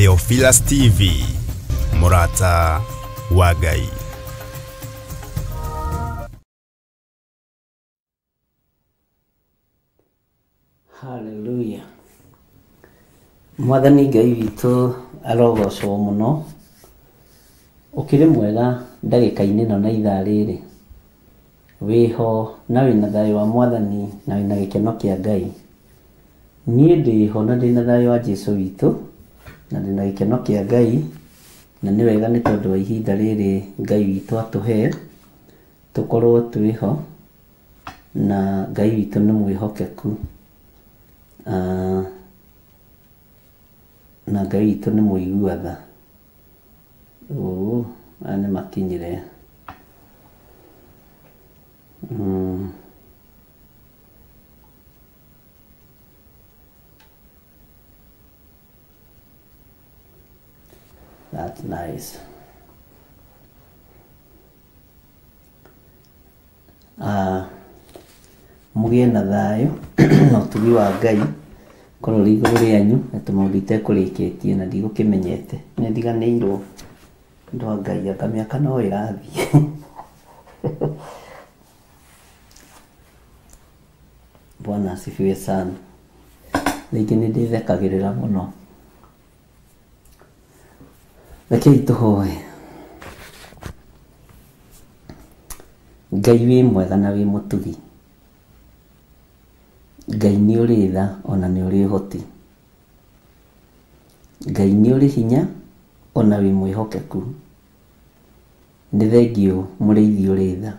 Theophilus TV, mũrata wa Ngai. Haleluya. Mwathani Ngai witũ arogocwo mũno. Ũkĩrĩ mwega ndagĩka-inĩ ĩno na ithaa rĩrĩ. Wĩho na wĩna thayũ wa Mwathani na wĩna gĩkeno kĩa Ngai. Niĩ ndĩho na ndĩna thayũ wa Jesu witũ na ndĩna gĩkeno kĩa Ngai, na nĩ wega nĩ tondũ wa ihinda rĩrĩ Ngai witũ atũhe tũkorwo twĩho, na Ngai witũ nĩ mwĩhokeku. Na Ngai witũ nĩ mũigua tha. Aya nĩ makinyire. That's nice. Mũgĩe na thayũ na ũtugi wa Ngai korwo ũrĩ igũrũ rĩanyu, na tũmaũndũ itekũrĩkĩtie na ndigũkĩmenyete, nĩ ndiganĩirwo andũ a Ngai, anga mĩaka no ĩrathiĩ. Bwana asifiwe sana. Rĩngĩ nĩ ndĩthekagĩrĩra mũno. Rekei tũhoe. Ngai wĩ mwega na wĩ mũtugi. Ngai nĩ ũrĩ tha ona nĩ ũrĩ ũhoti. Ngai nĩ ũrĩ hinya ona wĩ mwĩhokeku. Nĩ thengiũ mũrĩithi ũrĩ tha.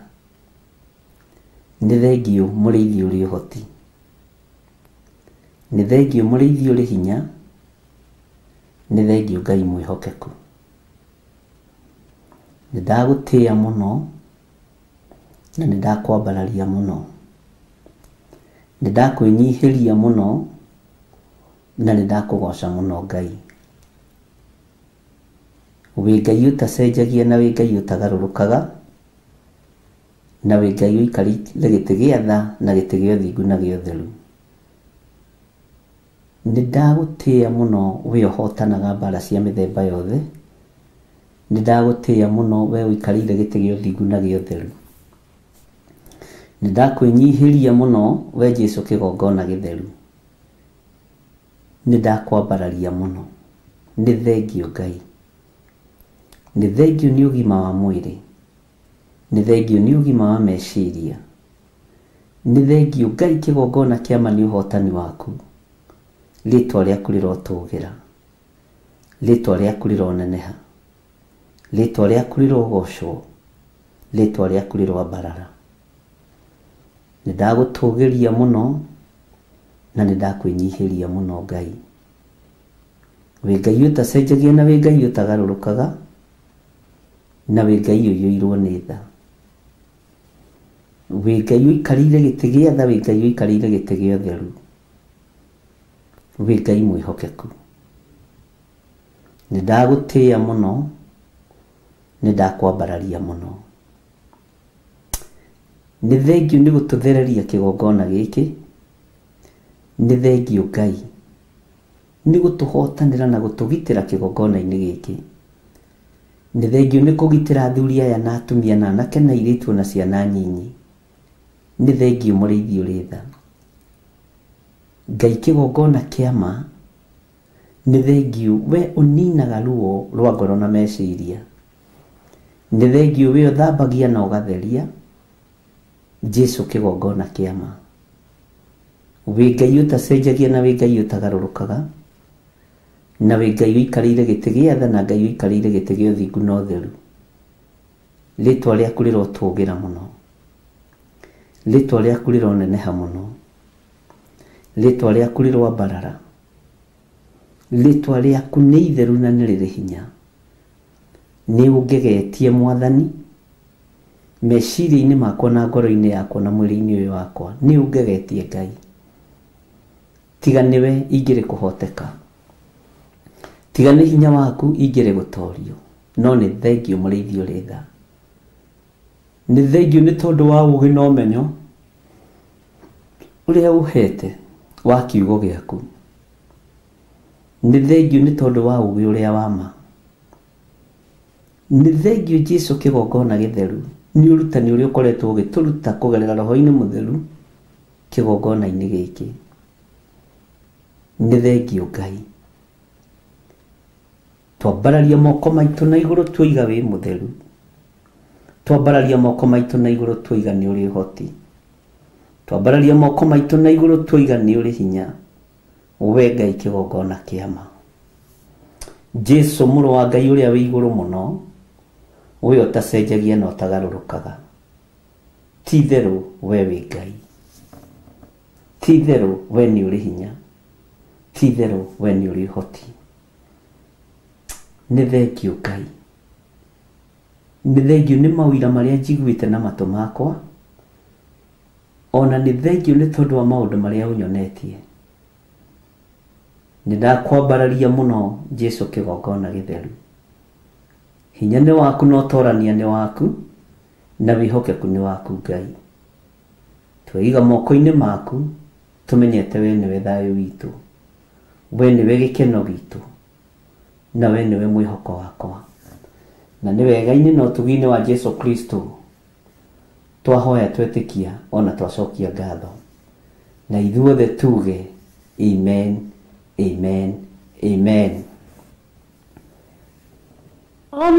Nĩ thengiũ mũrĩithi ũrĩ ũhoti. Nĩ thengiũ mũrĩithi ũrĩ hinya. Nĩ thengiũ Ngai mwĩhokeku. Nĩ ndagũtĩĩa mũno na nĩ ndakwambararia mũno. Nĩ ndakwĩnyihĩria mũno na nĩ ndakũgoca mũno Ngai. Wĩ Ngai ũtacenjagia na wĩ Ngai ũtagarũrũkaga, na wĩ Ngai ũikarĩire gĩtĩ gĩa tha na gĩtĩ gĩa ũthingu na gĩa ũtheru. Nĩ ndagũtĩĩa mũno we ũhotanaga mbara cia mĩthemba yothe. Nĩ ndagũtĩĩa mũno we ũikarĩire gĩtĩ gĩa ũthingu na gĩa ũtheru. Nĩ ndakwĩnyihĩria mũno we Jesu kĩgongona gĩtheru. Nĩ ndakwambararia mũno. Nĩ thengiũ Ngai. Nĩ thengiũ nĩ ũgima wa mwĩrĩ. Nĩ thengiũ nĩ ũgima wa meciria. Nĩ thengiũ Ngai kĩgongona kĩa ma nĩ ũhotani waku. Rĩtwa rĩaku rĩrotũgĩra. Rĩtwa rĩaku rĩroneneha. Rĩtwa rĩaku rĩrogocwo. Rĩtwa rĩaku rĩroambarara. Nĩ ndagũtũgĩria mũno na nĩ ndakwĩnyihĩria mũno Ngai. Wĩ Ngai ũtacenjagia na wĩ Ngai ũtagarũrũkaga, na wĩ Ngai ũiyũirwo nĩ tha. Wĩ Ngai ũikarĩire gĩtĩ gĩa tha, wĩ Ngai ũikarĩire gĩtĩ gĩa ũtheru. Wĩ Ngai mwĩhokeku. Nĩ ndagũtĩĩa mũno, nĩ ndakwambararia mũno. Nĩ thengiũ nĩ gũtũthereria kĩgongona gĩkĩ. Nĩ thengiũ Ngai nĩ gũtũhotanĩra na gũtũgitĩra kĩgongona-inĩ gĩkĩ. Nĩ thengiũ nĩ kũgitĩra athuri aya na atumia na anake na airĩtu na ciana nyinyi. Nĩ thengiũ mũrĩithi ũrĩ tha. Ngai kĩgongona kĩa ma, nĩ thengiũ we ũninaga ruo rwa ngoro na meciria. Nĩ thengiũ we ũthambagia na ũgatheria. Jesu kĩgongona kĩa ma. Wĩ Ngai ũtacenjagia na wĩ Ngai ũtagarũrũkaga, na wĩ Ngai ũikarĩire gĩtĩ gĩa tha na Ngai ũikarĩire gĩtĩ gĩa ũthingu na ũtheru. Rĩtwa rĩaku rĩrotũgĩra mũno. Rĩtwa rĩaku rĩroneneha mũno. Rĩtwa rĩaku rĩroambarara. Rĩtwa rĩaku nĩ itheru na nĩ rĩrĩ hinya. Nĩ ũngegetie Mwathani meciria-inĩ makwa na ngoro-inĩ yakwa na mwĩrĩ-inĩ ũyũ wakwa. Nĩ ũngegetie Ngai. Tiga nĩwe ingĩrĩ kũhoteka. Tiga nĩ hinya waku ingĩrĩ gũtorio. No nĩ thengiũ mũrĩithi ũrĩ tha. Nĩ thengiũ nĩ tondũ wa ũũgĩ na ũmenyo ũrĩa ũhete wa kiugo gĩaku. Nĩ thengiũ nĩ tondũ wa ũũgĩ ũrĩa wa ma. Nĩ thengiũ Jesu kĩgongona gĩtheru nĩ ũrutani ũrĩa ũkoretwo ũgĩtũruta kũgerera roho-inĩ mũtheru kĩgongona-inĩ gĩkĩ. Nĩ thengiũ Ngai. Twambararia moko maitũ na igũrũ tuoiga wĩ mũtheru. Twambararia moko maitũ na igũrũ tuoiga nĩ ũrĩ ũhoti. Twambararia moko maitũ na igũrũ tuoiga nĩ ũrĩ hinya. We Ngai kĩgongona kĩa ma. Jesu mũrũ wa Ngai ũrĩa wĩ igũrũ mũno, we ũtacenjagia na ũtagarũrũkaga. Ti itherũ we wĩ Ngai. Ti itherũ we nĩ ũrĩ hinya. Ti itherũ we nĩ ũrĩ ũhoti. Nĩ thengiũ Ngai. Nĩ thengiũ nĩ mawĩra marĩa njiguĩte na matũ makwa, ona nĩ thengiũ nĩ tondũ wa maũndũ marĩa ũnyonetie. Nĩ ndakwambararia mũno Jesu kĩgongona gĩtheru. Hinya nĩ waku na ũtorania nĩ waku, na wĩhokeku nĩ waku Ngai. Tweiga moko-inĩ maku, tũmenyete we nĩwe thayũ witũ, we nĩwe gĩkeno gitũ, na we nĩwe mwĩhoko wakwa. Na nĩ wega-inĩ na ũtugi-inĩ wa Jesu Kristo twahoya twetĩkia ona twacokia ngatho. Na ithuothe tuge amen, amen, amen. O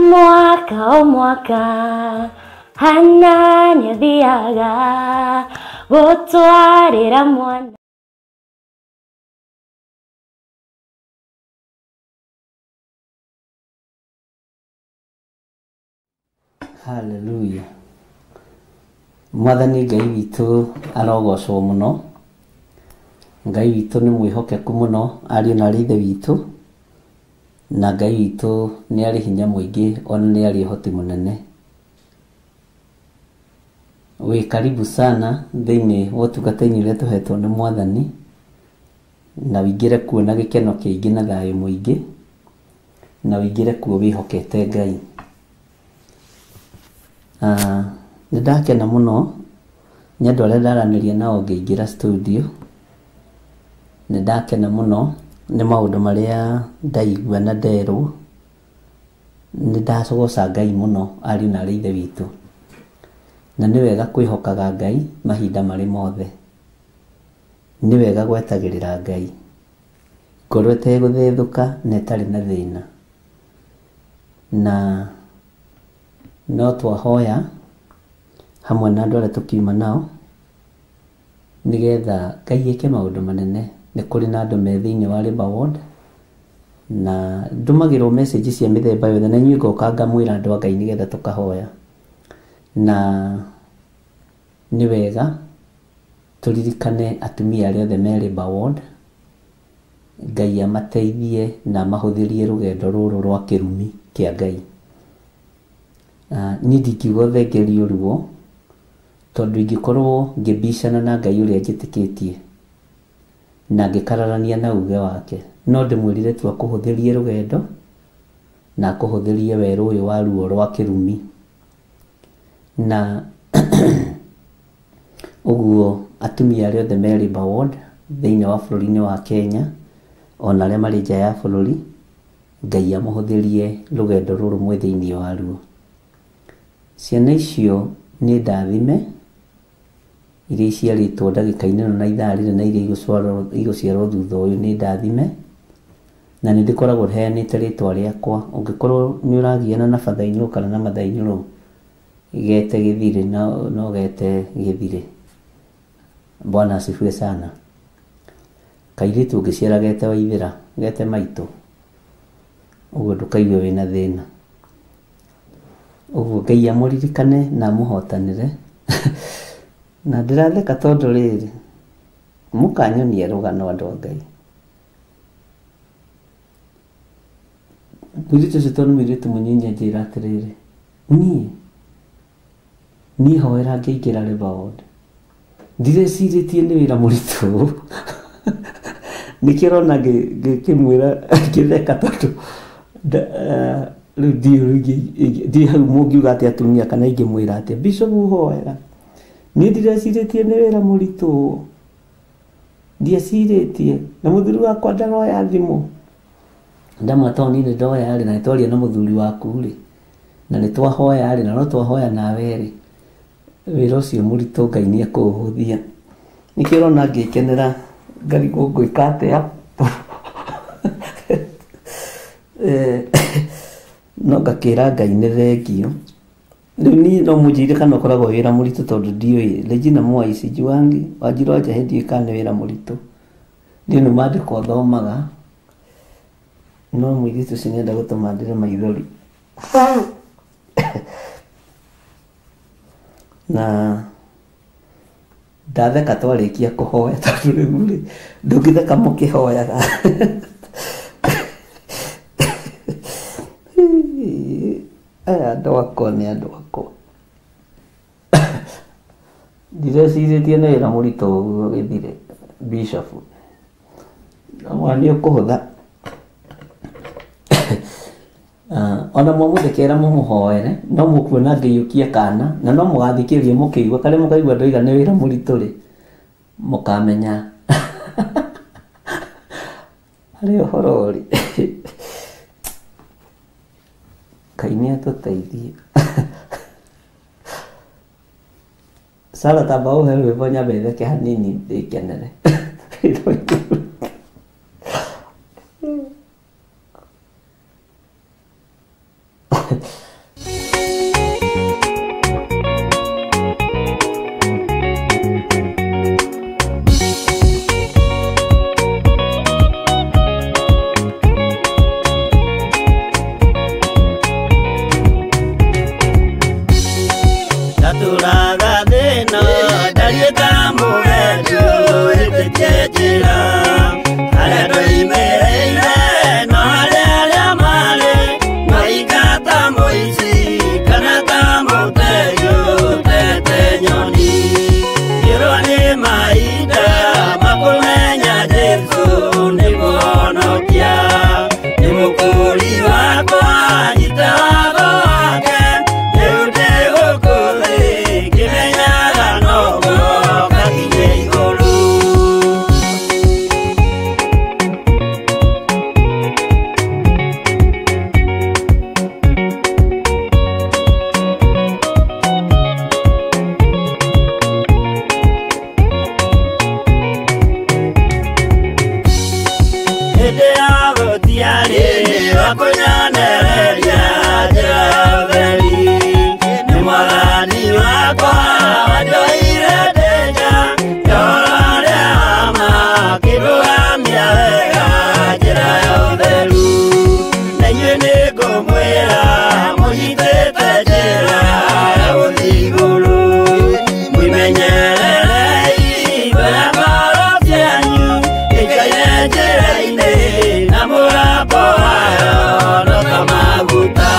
mwaka Hana nĩathiaga gũtwarĩra mwana. Hallelujah. Mwathani Ngai witũ arogocwo mũno. Ngai witũ nĩ mwĩhokeku mũno, ariũ na arĩ ithe witũ. Na Ngai witũ nĩ arĩ hinya mũingĩ, ona nĩ arĩ ũhoti mũnene. Wĩ karibu sana thĩinĩ wa ũtungata-inĩ ũrĩa tũhetwo nĩ Mwathani, na ũingĩre kuo na gĩkeno kĩingĩ na thayũ mũingĩ, na ũingĩre kuo wĩhokete Ngai. Nĩ ndakena mũno nĩ andũ arĩa ndaranĩria nao ngĩingĩra studio. Nĩ ndakena mũno nĩ maũndũ marĩa ndaigua na nderwo. Nĩ ndagoca Ngai mũno ariũ na arĩ ithe witũ. Na nĩ wega kwĩhokaga Ngai mahinda marĩ mothe. Nĩ wega gwetagĩrĩra Ngai ngoro ĩtegũthethũka na ĩtarĩ na thĩna. Na no twahoya hamwe na andũ arĩa tũkiuma nao nĩgetha Ngai eke maũndũ manene. Nĩ kũrĩ na andũ me thĩinĩ wa Labour Ward, na ndũmagĩrwo message cia mĩthemba yothe, na inyuĩ ngoka ngamwĩra andũ a Ngai nĩgetha tũkahoya. Na nĩ wega tũririkane atumia arĩa othe me Labour Ward, Ngai amateithie na amahũthĩrie rũgendo rũrũ rwa kĩrumi kĩa Ngai. Niĩ ndingiuga ũthengerio ruo, tondũ ingĩkorwo ngĩbicana na Ngai ũrĩa njĩtĩkĩtie na ngĩkararania na uge wake, no ndĩmwĩrire tu akũhũthĩrie rũgendo na akũhũthĩrie werũ ũyũ wa ruo rwa kĩrumi. Na ũguo atumia arĩa othe me Labour Ward thĩinĩ wa bũrũri-inĩ wa Kenya ona arĩa marĩ nja ya bũrũri, Ngai amũhũthĩrie rũgendo rũrũ mwĩ thĩinĩ waruo. Ciana icio nĩ ndathime iria iciarĩtwo ndagĩka-inĩ ĩno na ithaa rĩrĩ na iria igũciarwo thutha ũyũ nĩ ndathime, na nĩ ndĩkoragwo heanĩte rĩtwa rĩakwa. Ũngĩkorwo nĩ ũragiana na batha-in-law kana na mother-in-law, gete gĩthirĩ, no gete gĩthirĩ. Bwana asifiwe sana. Kairĩtu ũngĩciara gete Waithĩra, gete maitũ, ũguo ndũkaigue wĩna thĩna. Ũguo Ngai amũririkane na amũhotanĩre. Na ndĩratheka tondũ rĩrĩ, mũkanyonia rũgano andũ a Ngai. Mũirĩtu ũcio tondũ nĩ mũirĩtu mũnyinyi anjĩra atĩrĩrĩ, niĩ hoera ngĩingĩra Labour Ward, ndirecirĩtie nĩ wĩra mũritũ. Nĩkĩo ũrona ngĩkĩmwĩra ngĩtheka tondũ rĩu ndiũĩ hau mũngiuga atĩa atumia kana ingĩmwĩra atĩa. Bishop hoera, niĩ ndirecirĩtie nĩ wĩra mũritũ, ndiecirĩtie, na mũthuri wakwa ndaroya thimũ. Ndamwĩra tondũ niĩ nĩ ndoya rĩ, na nĩ twaria na mũthuri waku rĩ, na nĩ twahoya rĩ, na no twahoya nawe rĩ, wĩra ũcio mũritũ Ngai nĩ ekũũhũthia. Nĩkĩo ũrona ngĩkenera ngarigwo ngwĩka atĩa. No ngakĩra Ngai nĩ thengio. Rĩu niĩ no mũnjĩre kana ũkoragwo wĩra mũritũ tondũ ndiũĩ. Regina Mwai sijuangi, Wanjiru wa Njahi ndiũĩ kana nĩ wĩra mũritũ. Niĩ nĩ maandĩko thomaga, no mũirĩtu ũcio nĩenda gũtũma ndĩre maithori. Na ndatheka twarĩkia kũhoya tondũ rĩu rĩ, ndũngĩtheka mũkĩhoyaga. Aya andũ akwa nĩ andũ akwa. Ndirecirĩtie nĩ wĩra mũritũ ũguo gĩthire Bishop. Ndamwĩra nĩ ũkũhũtha. Ona mwamũthekera mũmũhoere, no mũkuona ngĩiyũkia kana, na no mũgathikĩrĩria mũkĩigua, karĩa mũkaigua ndoiga nĩ wĩra mũritũ rĩ, mũkamenya harĩa ũhoro ũrĩ. Ngai nĩ atũteithie. Sarah tamba ũhe rwĩmbo nyambe theke hanini ndĩkenere. Ndatũraga thĩna ndariĩ ta mũgendi ũhĩtĩtie njĩra harĩa ndoimĩrĩire no harĩa arĩa marĩ maika ta mũici kana ta mũtegi ũtete nyoni ngĩrwo nĩ mahinda makũmenya Jesũ nĩ mũhonokia nĩ mũkũũri wakwa nyita watho wake rĩu ndĩ gũkũ thĩ ngĩmenyaga no ngoka nginye igũrũ. Hĩndĩ ya gũtiarĩ wa kũnyonereria njĩra ya ũtheri nĩ mwathani wakwa wanjoire ndĩ nja ngĩhoro ũrĩa wa ma akĩndũgamia wega njĩra ya ũtheru na inyuĩ nĩngũmwĩra mũnyitĩte njĩra ya gũthiĩ igũrũ mwĩmenyererei mbere ngoro cianyu ĩikaire njĩra-inĩ na mũgambo wayo no ta maguta.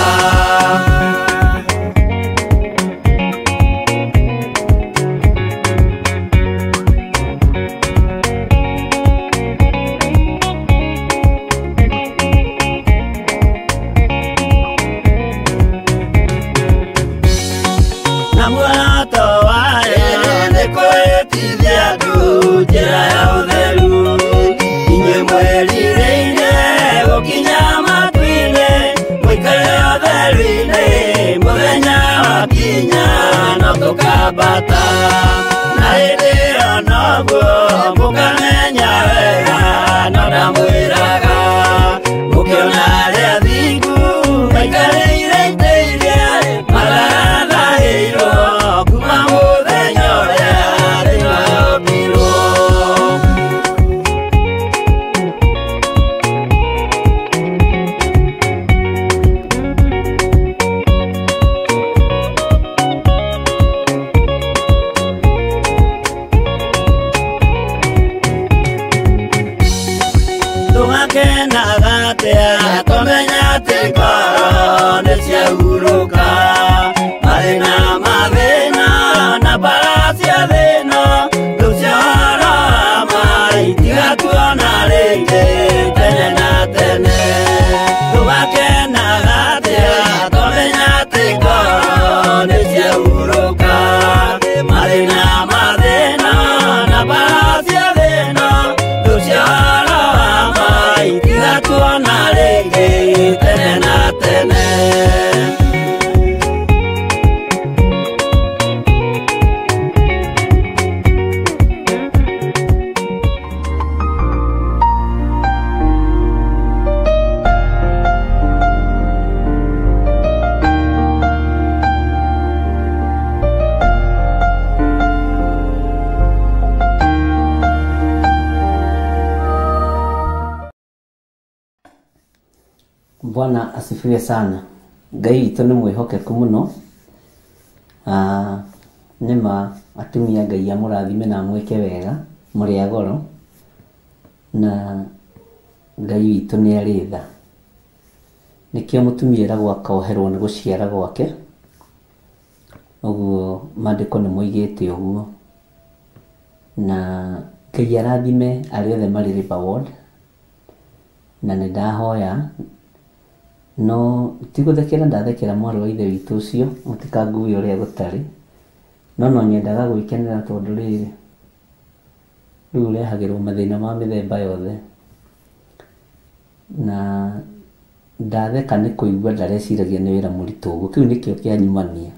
Bwana asifiwe sana. Ngai witũ nĩ mwĩhokeku mũno. Nĩma atumia Ngai amũrathime na amwĩke wega, mũrĩ a goro, na Ngai witũ nĩ arĩ tha. Nĩkĩo mũtumia eragwo akoherwo nĩ gũciara gwake, ũguo maandĩko nĩ moigĩte ũguo. Na Ngai arathime arĩa othe marĩ Labour Ward, na nĩ ndahoya, no ti gũthekera ndathekera mwarĩ wa ithe witũ ũcio, mũtikangue ũrĩa gũtarĩ, no no nyendaga gwĩkenera tondũ rĩrĩ, rĩu ũrehagĩrwo mathĩna ma mĩthemba yothe. Na ndatheka nĩ kũigua ndareciragia nĩ wĩra mũritũ ũguo, kĩu nĩkĩo kĩanyumania.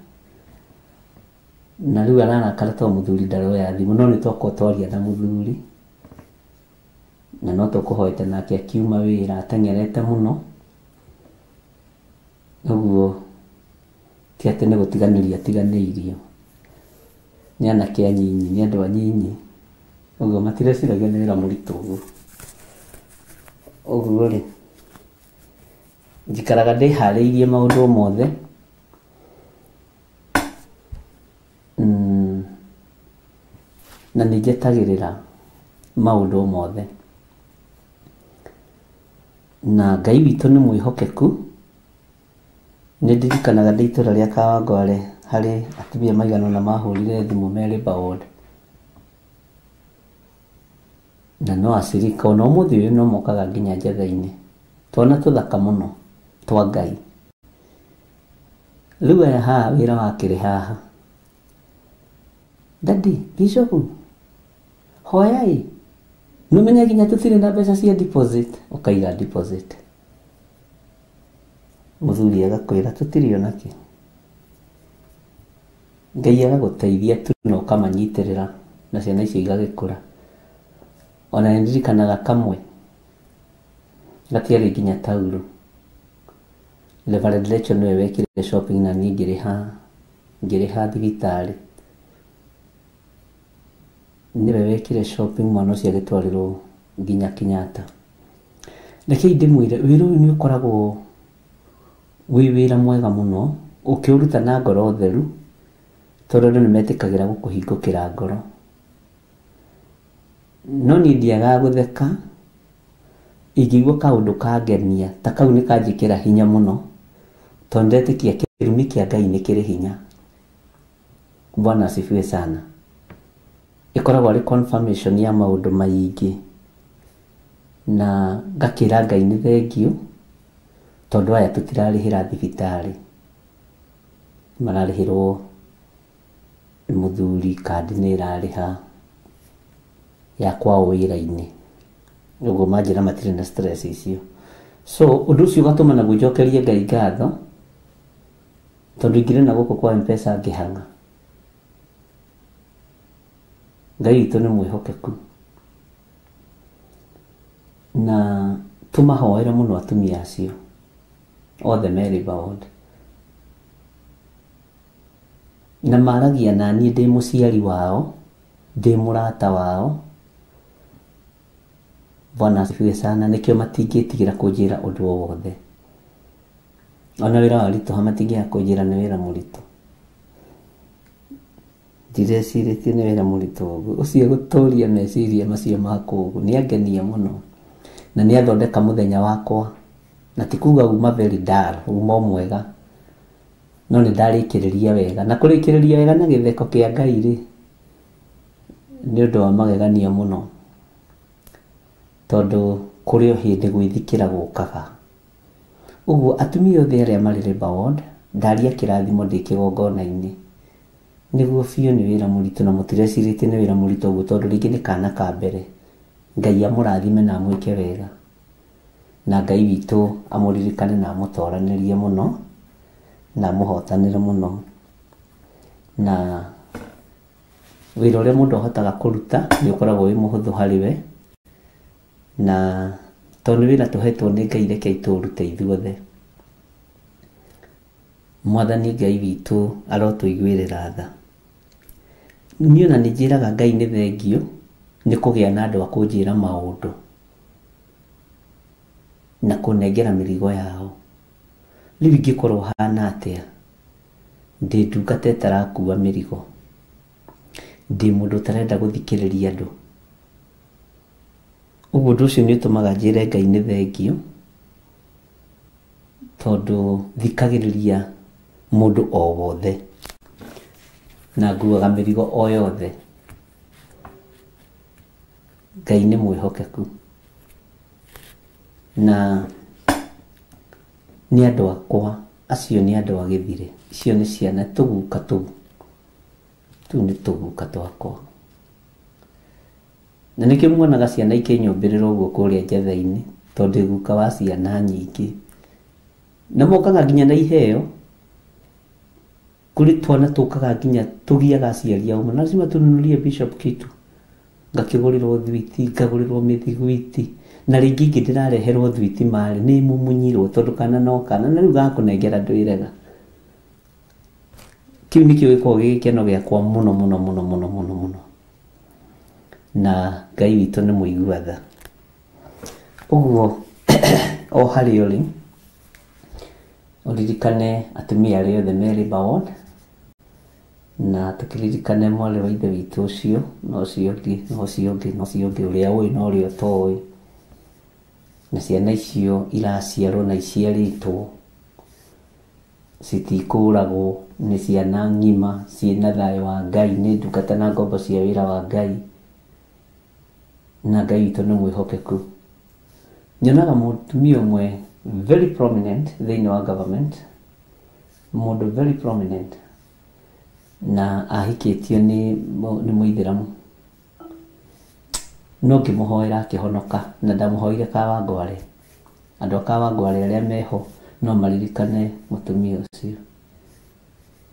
Na rĩu ararakara tondũ mũthuri ndaroya thimũ, no nĩ twakorwo twaria na mũthuri, na no tũkũhoete nake akiuma wĩra ateng'erete mũno, ũguo ti atĩ nĩ gũtiganĩria atiganĩirio. Nĩ anake anyinyi, nĩ andũ anyinyi, ũguo matireciragia nĩ wĩra mũritũ ũguo. Ũguo rĩ, njikaraga ndĩharĩirie maũndũ mothe, na nĩ njetagĩrĩra maũndũ mothe. Na Ngai witũ nĩ mwĩhokeku. Nĩ ndirikanaga ndĩ itũra rĩa Kawangware harĩ atumia maigana ũna mahũrire thimũ me Labour Ward. Na no acirika ona ũmũthĩ ũyũ no mokaga nginya njetha-inĩ. Twana tũthaka mũno twa Ngai. Rĩu aya haha wĩra wakĩrĩ haha. Daddy, Bishop, hoyai. Nĩũmenye nginya tũtirĩ na mbeca cia deposit. Ũkaiga deposit. Mũthuri agakwĩra tũtirĩ onakĩ. Ngai agagũteithia tu na ũkamanyitĩrĩra na ciana icio igagĩkũra. Ona nĩ ndirikanaga kamwe gatiarĩ nginya taurũ. Reverend Rachel nĩwe wekire shopping na niĩ ngĩrĩha thibitarĩ. Nĩwe wekire shopping mwana ũcio agĩtwarĩrwo nginya Kenyatta. Rekei ndĩmwĩre wĩra ũyũ nĩ ũkoragwo wĩ wĩra mwega mũno ũkĩũruta na ngoro theru, tondũ andũ nĩ metĩkagĩra gũkũhingũkĩra ngoro. No niĩ ndiagaga gũtheka ingĩigua kaũndũ kangenia ta kau nĩ kanjĩkĩra hinya mũno, tondũ ndetĩkia kĩrumi kĩa Ngai nĩ kĩrĩ hinya. Bwana asifiwe sana. Ĩkoragwo arĩ confirmation ya maũndũ maingĩ, na ngakĩra Ngai nĩ thengiũ tondũ aya tũtirarĩhĩra thibitarĩ, mararĩhĩrwo nĩ mũthuri, kandi nĩ ĩrarĩha ya kwao wĩra-inĩ, ũguo manjĩra matirĩ na stress icio. So ũndũ ũcio ũgatũma naguo njokerie Ngai ngatho, tondũ ingĩrĩ na gũkũ kwa M-Pesa ngĩhang'a. Ngai witũ nĩ mwĩhokeku, na tũmahoere mũno atumia acio othe me Labour Ward. Na maragia na niĩ ndĩ mũciari wao, ndĩ mũrata wao. Bwana asifiwe sana. Nĩkĩo matingĩtigĩra kũnjĩra ũndũ o wothe. Ona wĩra waritũha matingĩaga kũnjĩra nĩ wĩra mũritũ. Ndirecirĩtie nĩ wĩra mũritũ ũguo. Ũcio gũtũria meciria macio makwa ũguo nĩ angenia mũno, na nĩ athondeka mũthenya wakwa. Na ti kuga uma very dull, uma o mwega, no nĩ ndarĩkĩrĩria wega. Na kũrĩkĩrĩria wega na gĩtheko kĩa Ngai rĩ, nĩ ũndũ wa magegania mũno, tondũ kũrĩ o hĩndĩ gwĩthikĩra gũkaga. Ũguo atumia othe arĩa marĩ Labour Ward, ndaria kĩrathimo ndĩ kĩgongona-inĩ. Nĩguo biũ nĩ wĩra mũritũ, na mũtirecirĩtie nĩ wĩra mũritũ ũguo tondũ rĩngĩ nĩ kana ka mbere. Ngai amũrathime na amwĩke wega, na Ngai witũ amũririkane na amũtoranĩrie mũno, na amũhotanĩre mũno. Na wĩra ũrĩa mũndũ ahotaga kũruta nĩ ũkoragwo wĩ mũhũthũ harĩ we, na tondũ nĩ wĩra tũhetwo nĩ Ngai, rekei tũũrute ithuothe. Mwathani Ngai witũ arotũiguĩrĩra tha. Niĩ ona nĩ njĩraga Ngai nĩ thengiũ nĩ kũgĩa na andũ a kũnjĩra maũndũ na kũnengera mĩrigo yao. Rĩu ingĩkorwo hana atĩa ndĩ ndungata ĩtarakua mĩrigo, ndĩ mũndũ ũtarenda gũthikĩrĩria andũ. Ũguo ũndũ ũcio nĩ ũtũmaga njĩre Ngai nĩ thengio, tondũ thikagĩrĩria mũndũ o wothe na nguaga mĩrigo o yothe. Ngai nĩ mwĩhokeku na nĩ andũ akwa, acio nĩ andũ a gĩthire, icio nĩ ciana tũguka tũu, tũu nĩ tũguka twakwa. Na nĩkĩo muonaga ciana ikĩnyũmbĩrĩra ũguo kũrĩa njetha-inĩ, tondũ guka wa ciana nyingĩ. Na mokaga nginya na iheo, kũrĩ twana tũkaga nginya tũgiaga aciari ao, lazima tununulie Bishop kitu. Ngakĩgũrĩrwo thwiti, ngagũrĩrwo mĩthiguiti, na rĩngĩ ingĩ ndĩrareherwo thwiti marĩ nĩ mumunyirwo tondũ kana no kana, na rĩu gakũnengera ndwĩrega. Kĩu nĩkĩo gĩkoragwo gĩ gĩkeno gĩakwa mũno mũno mũno mũno mũno mũno. Na Ngai witũ nĩ mũigua tha. Ũguo o harĩa ũrĩ, ũririkane atumia arĩa othe me labour ward, na tũkĩririkane mwarĩ wa ithe witũ ũcio, na ũcio ũngĩ, na ũcio ũngĩ, na ũcio ũngĩ, ũrĩa ũĩ na ũrĩa ũtoĩ. Na ciana icio iraciarwo na iciarĩtwo, citikũragwo, nĩ ciana ng'ima ciĩna thayũ wa Ngai, nĩ ndungata na ngombo cia wĩra wa Ngai. Na Ngai witũ nĩ mwĩhokeku. Nyonaga mũtumia ũmwe very prominent thĩinĩ wa government, mũndũ very prominent, na ahikĩtio nĩ mũithĩramu. No ngĩmũhoera akĩhonoka, na ndamũhoire Kawangware. Andũ a Kawangware arĩa meho no maririkane mũtumia ũcio.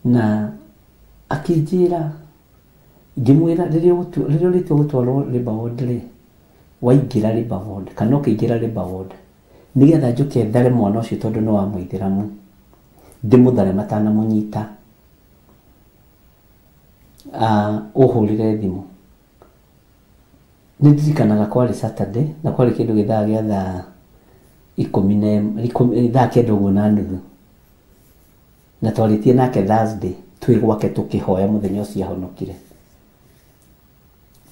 Na akĩnjĩra, ngĩmwĩra rĩrĩa ũrĩtua gũtwarwo labour ward rĩ, waingĩra labour ward kana ũkĩingĩra labour ward, nĩgetha njũke thare mwana ũcio tondũ nĩ wa mũithĩramu, ndĩmũthare matanamũnyita, ũhũrĩre thimũ. Nĩ ndirikanaga kwarĩ Saturday na kwarĩ kĩndũ gĩthaa gĩa thaa ikũmi na thaa kenda ũguo na nuthu, na twarĩtie nake Thursday twĩ gwake tũkĩhoya mũthenya ũcio ahonokire.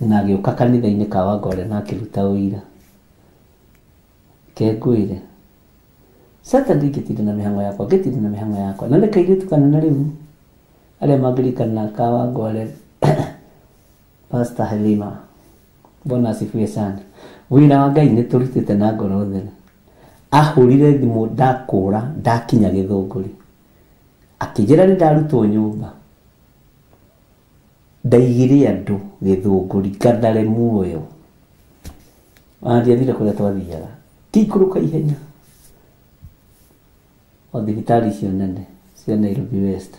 Na agĩũka kanitha-inĩ Kawangware na akĩruta ũira. Kengwĩre Saturday ngĩtinda na mĩhang'o yakwa, ngĩtinda na mĩhang'o yakwa, na nĩ kairĩtu kanene rĩu arĩa mangĩririkana Kawangware Pastor Halima, Bwana asifiwe sana. Wĩra wa Ngai nĩ tũrutĩte na ngoro theru. Ahũrire thimũ ndakũra ndakinya Gĩthũngũri, akĩnjĩra nĩ ndarutwo nyũmba, ndaigire andũ Gĩthũngũri ngathare muoyo. Ona ndiathire kũrĩa twathiaga, ngĩikũrũka ihenya o thibitarĩ icio nene cia Nairobi West.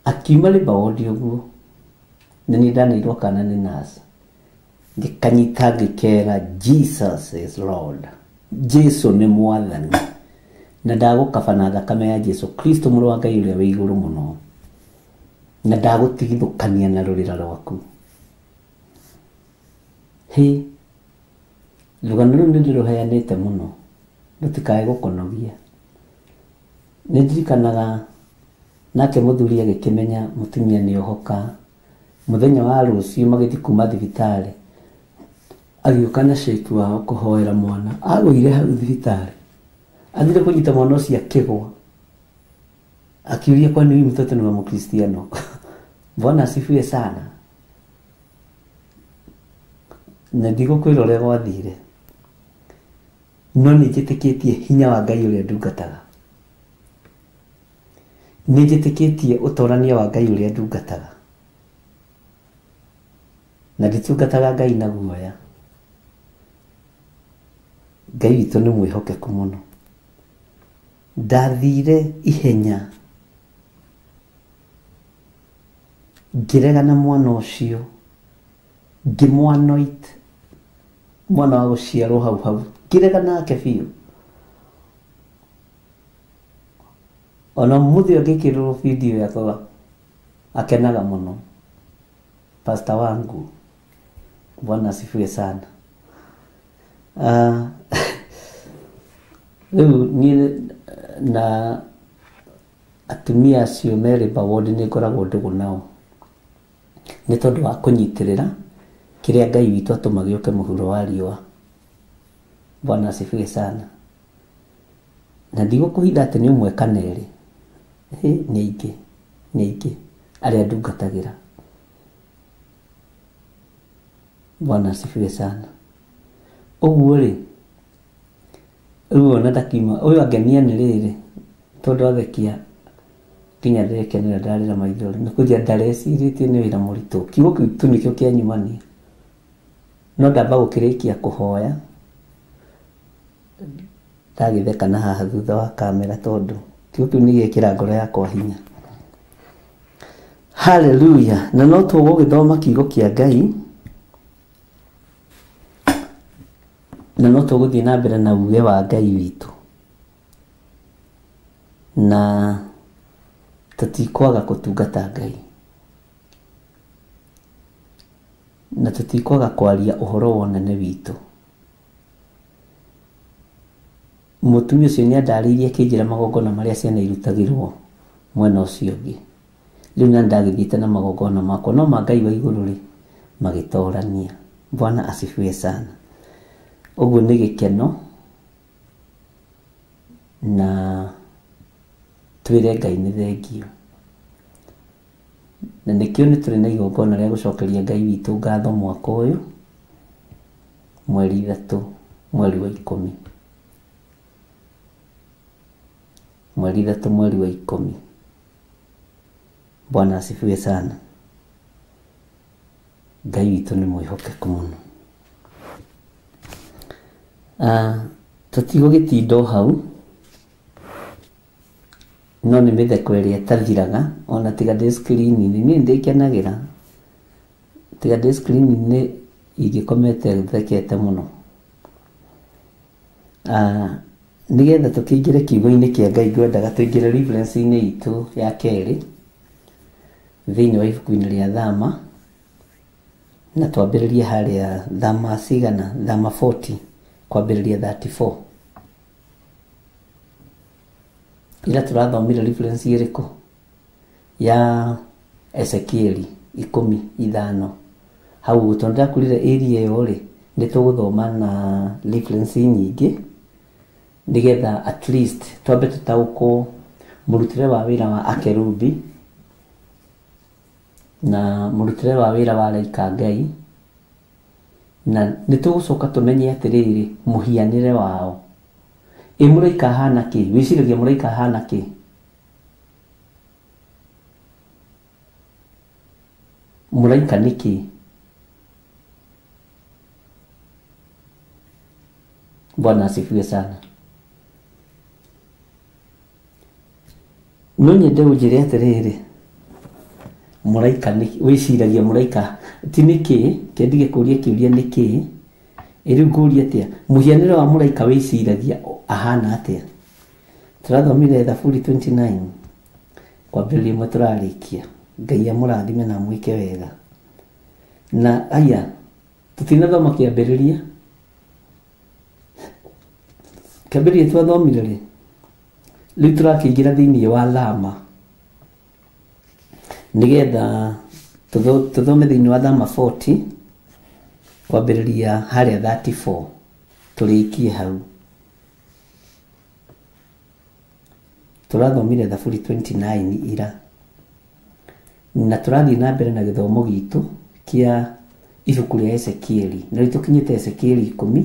Akiuma labour ward ũguo, na niĩ ndaneirwo kana nĩ nurse, ngĩkanyita ngĩkera Jesus is Lord, Jesu nĩ mwathani, na ndagũkaba na thakame ya Jesu Kristo mũrũ wa Ngai ũrĩa wĩ igũrũ mũno, na ndagũtigithũkania na rũrĩra rwaku. Hĩ, rũgano rũu nĩ ndĩrũheanĩte mũno, rũtikae gũkũnogia. Nĩ ndirikanaga nake mũthuri agĩkĩmenya mũtumia nĩ ohoka, mũthenya wa rũciũ magĩthiĩ kuma thibitarĩ, agĩũka na sheikh wao kũhoera mwana. Agũire hau thibitarĩ, athire kũnyita mwana ũcio akĩgwa, akiuria kwani huyu mtoto ni wa Mkristiano? Bwana asifiwe sana. Na ndigũkwĩra ũrĩa gwathire, no nĩ njĩtĩkĩtie hinya wa Ngai ũrĩa ndungataga, nĩ njĩtĩkĩtie ũtorania wa Ngai ũrĩa ndungataga, na nditungataga Ngai na guoya. Ngai witũ nĩ mwĩhokeku mũno. Ndathire ihenya ngĩregana mwana ũcio, ngĩmwanoit mwana wa gũciarwo hau hau, ngĩregana nake biũ. Ona mũthĩ angĩkĩrĩrwo video yakwa akenaga mũno. Pastor wangu, Bwana asifiwe sana. Rĩu niĩ na atumia acio me labour ward nĩ ngoragwo ndũgũ nao nĩ tondũ wa kũnyitĩrĩra kĩrĩa Ngai witũ atũma gĩũke mũhuro wa riũa. Bwana asifiwe sana. Na ndigũkũhitha atĩ nĩ ũmwe kana erĩ, nĩ aingĩ, nĩ aingĩ arĩa ndungatagĩra. Bwana asifiwe sana. Ũguo rĩ, rĩu ona ndakiuma ũyũ angenia nĩ rĩrĩ tondũ athekia nginya ndekenera ndarĩra maithori nĩ kũnjia ndarecirĩtie nĩ wĩra mũritũ. Kiugo kĩu tu nĩkĩo kĩanyumania, no ndamba gũkĩrĩkia kũhoya ndagĩtheka na haha thutha wa kamera tondũ kiugo kĩu nĩ gĩekĩra ngoro yakwa hinya. Haleluya. Na no tũgũgĩthoma kiugo kĩa Ngai na no tũgũthiĩ na mbere na uge wa Ngai witũ, na tũtikwaga kũtungata Ngai na tũtikwaga kwaria ũhoro wa ũnene witũ. Mũtumia ũcio nĩ andarĩirie akĩnjĩra magongona marĩa ciana irutagĩrwo mwena ũcio ũngĩ. Rĩu na ndagĩthiĩte na magongona makwa, no ma Ngai wa igũrũ rĩ magĩtorania. Bwana asifiwe sana. Ũguo nĩ gĩkeno na twĩre Ngai nĩ thengio. Na nĩkĩo nĩ tũrĩ na igongona rĩa gũcokeria Ngai witũ ngatho mwaka ũyũ, mweri 3 mweri wa 10. Mweri 3 mweri wa 10. Bwana asifiwe sana. Ngai witũ nĩ mwĩhokeku mũno. Tũtigũgĩtinda o hau, no nĩ mĩtheko ĩrĩa ĩtathiraga ona tiga ndĩ screen-inĩ. Niĩ nĩndĩkenagĩra tiga ndĩ screen-inĩ ingĩkomete thekete mũno. Nĩgetha tũkĩingĩre kiugo-inĩ kĩa Ngai ngwendaga tũingĩre reference-inĩ itũ ya kerĩ thĩinĩ wa ibuku-inĩ rĩa Thama, na twambĩrĩrie harĩa Thama cigana, Thama 40 kwambĩrĩria 34. Ira tũrathomire reference ĩrĩkũ? Ya Ezekieli 15. Hau tondũ ndakurire area ĩyo rĩ, nĩ tũgũthoma na reference nyingĩ nĩgetha at least twambe tũtaũkwo mũrutĩre wa wĩra wa akerubi na mũrutĩre wa wĩra wa araika Ngai, na nĩ tũgũcoka tũmenye atĩrĩrĩ mũhianĩre wao. Ĩ mũraika ahana kĩ? Wĩciragia mũraika ahana kĩ? Mũraika nĩ kĩ? Bwana asifiwe sana. No nyende ũnjĩre atĩrĩrĩ, mũraika nĩ, wĩciragia mũraika ti nĩ kĩ? Kĩendige kũria kĩũria nĩ kĩ? Ĩ rĩu ngũrie atĩa? Mũhianĩre wa mũraika wĩciragia ahana atĩa? Tũrathomire Thaburi 29 kwambĩrĩria ĩmwe tũrarĩkia. Ngai amũrathime na amwĩke wega. Na aya tũtinathoma kĩambĩrĩria. Kĩambĩrĩria twathomire rĩ, rĩu tũrakĩingĩra thĩinĩ wa Thama nĩgetha tũthome thĩinĩ wa Thama 40 kwambĩrĩria harĩa 34 tũrĩkie hau. Tũrathomire Thaburi 29 ira na tũrathiĩ na mbere na gĩthomo gitũ kĩa ibuku rĩa Ezekieli, na rĩu tũkinyĩte Ezekieli 10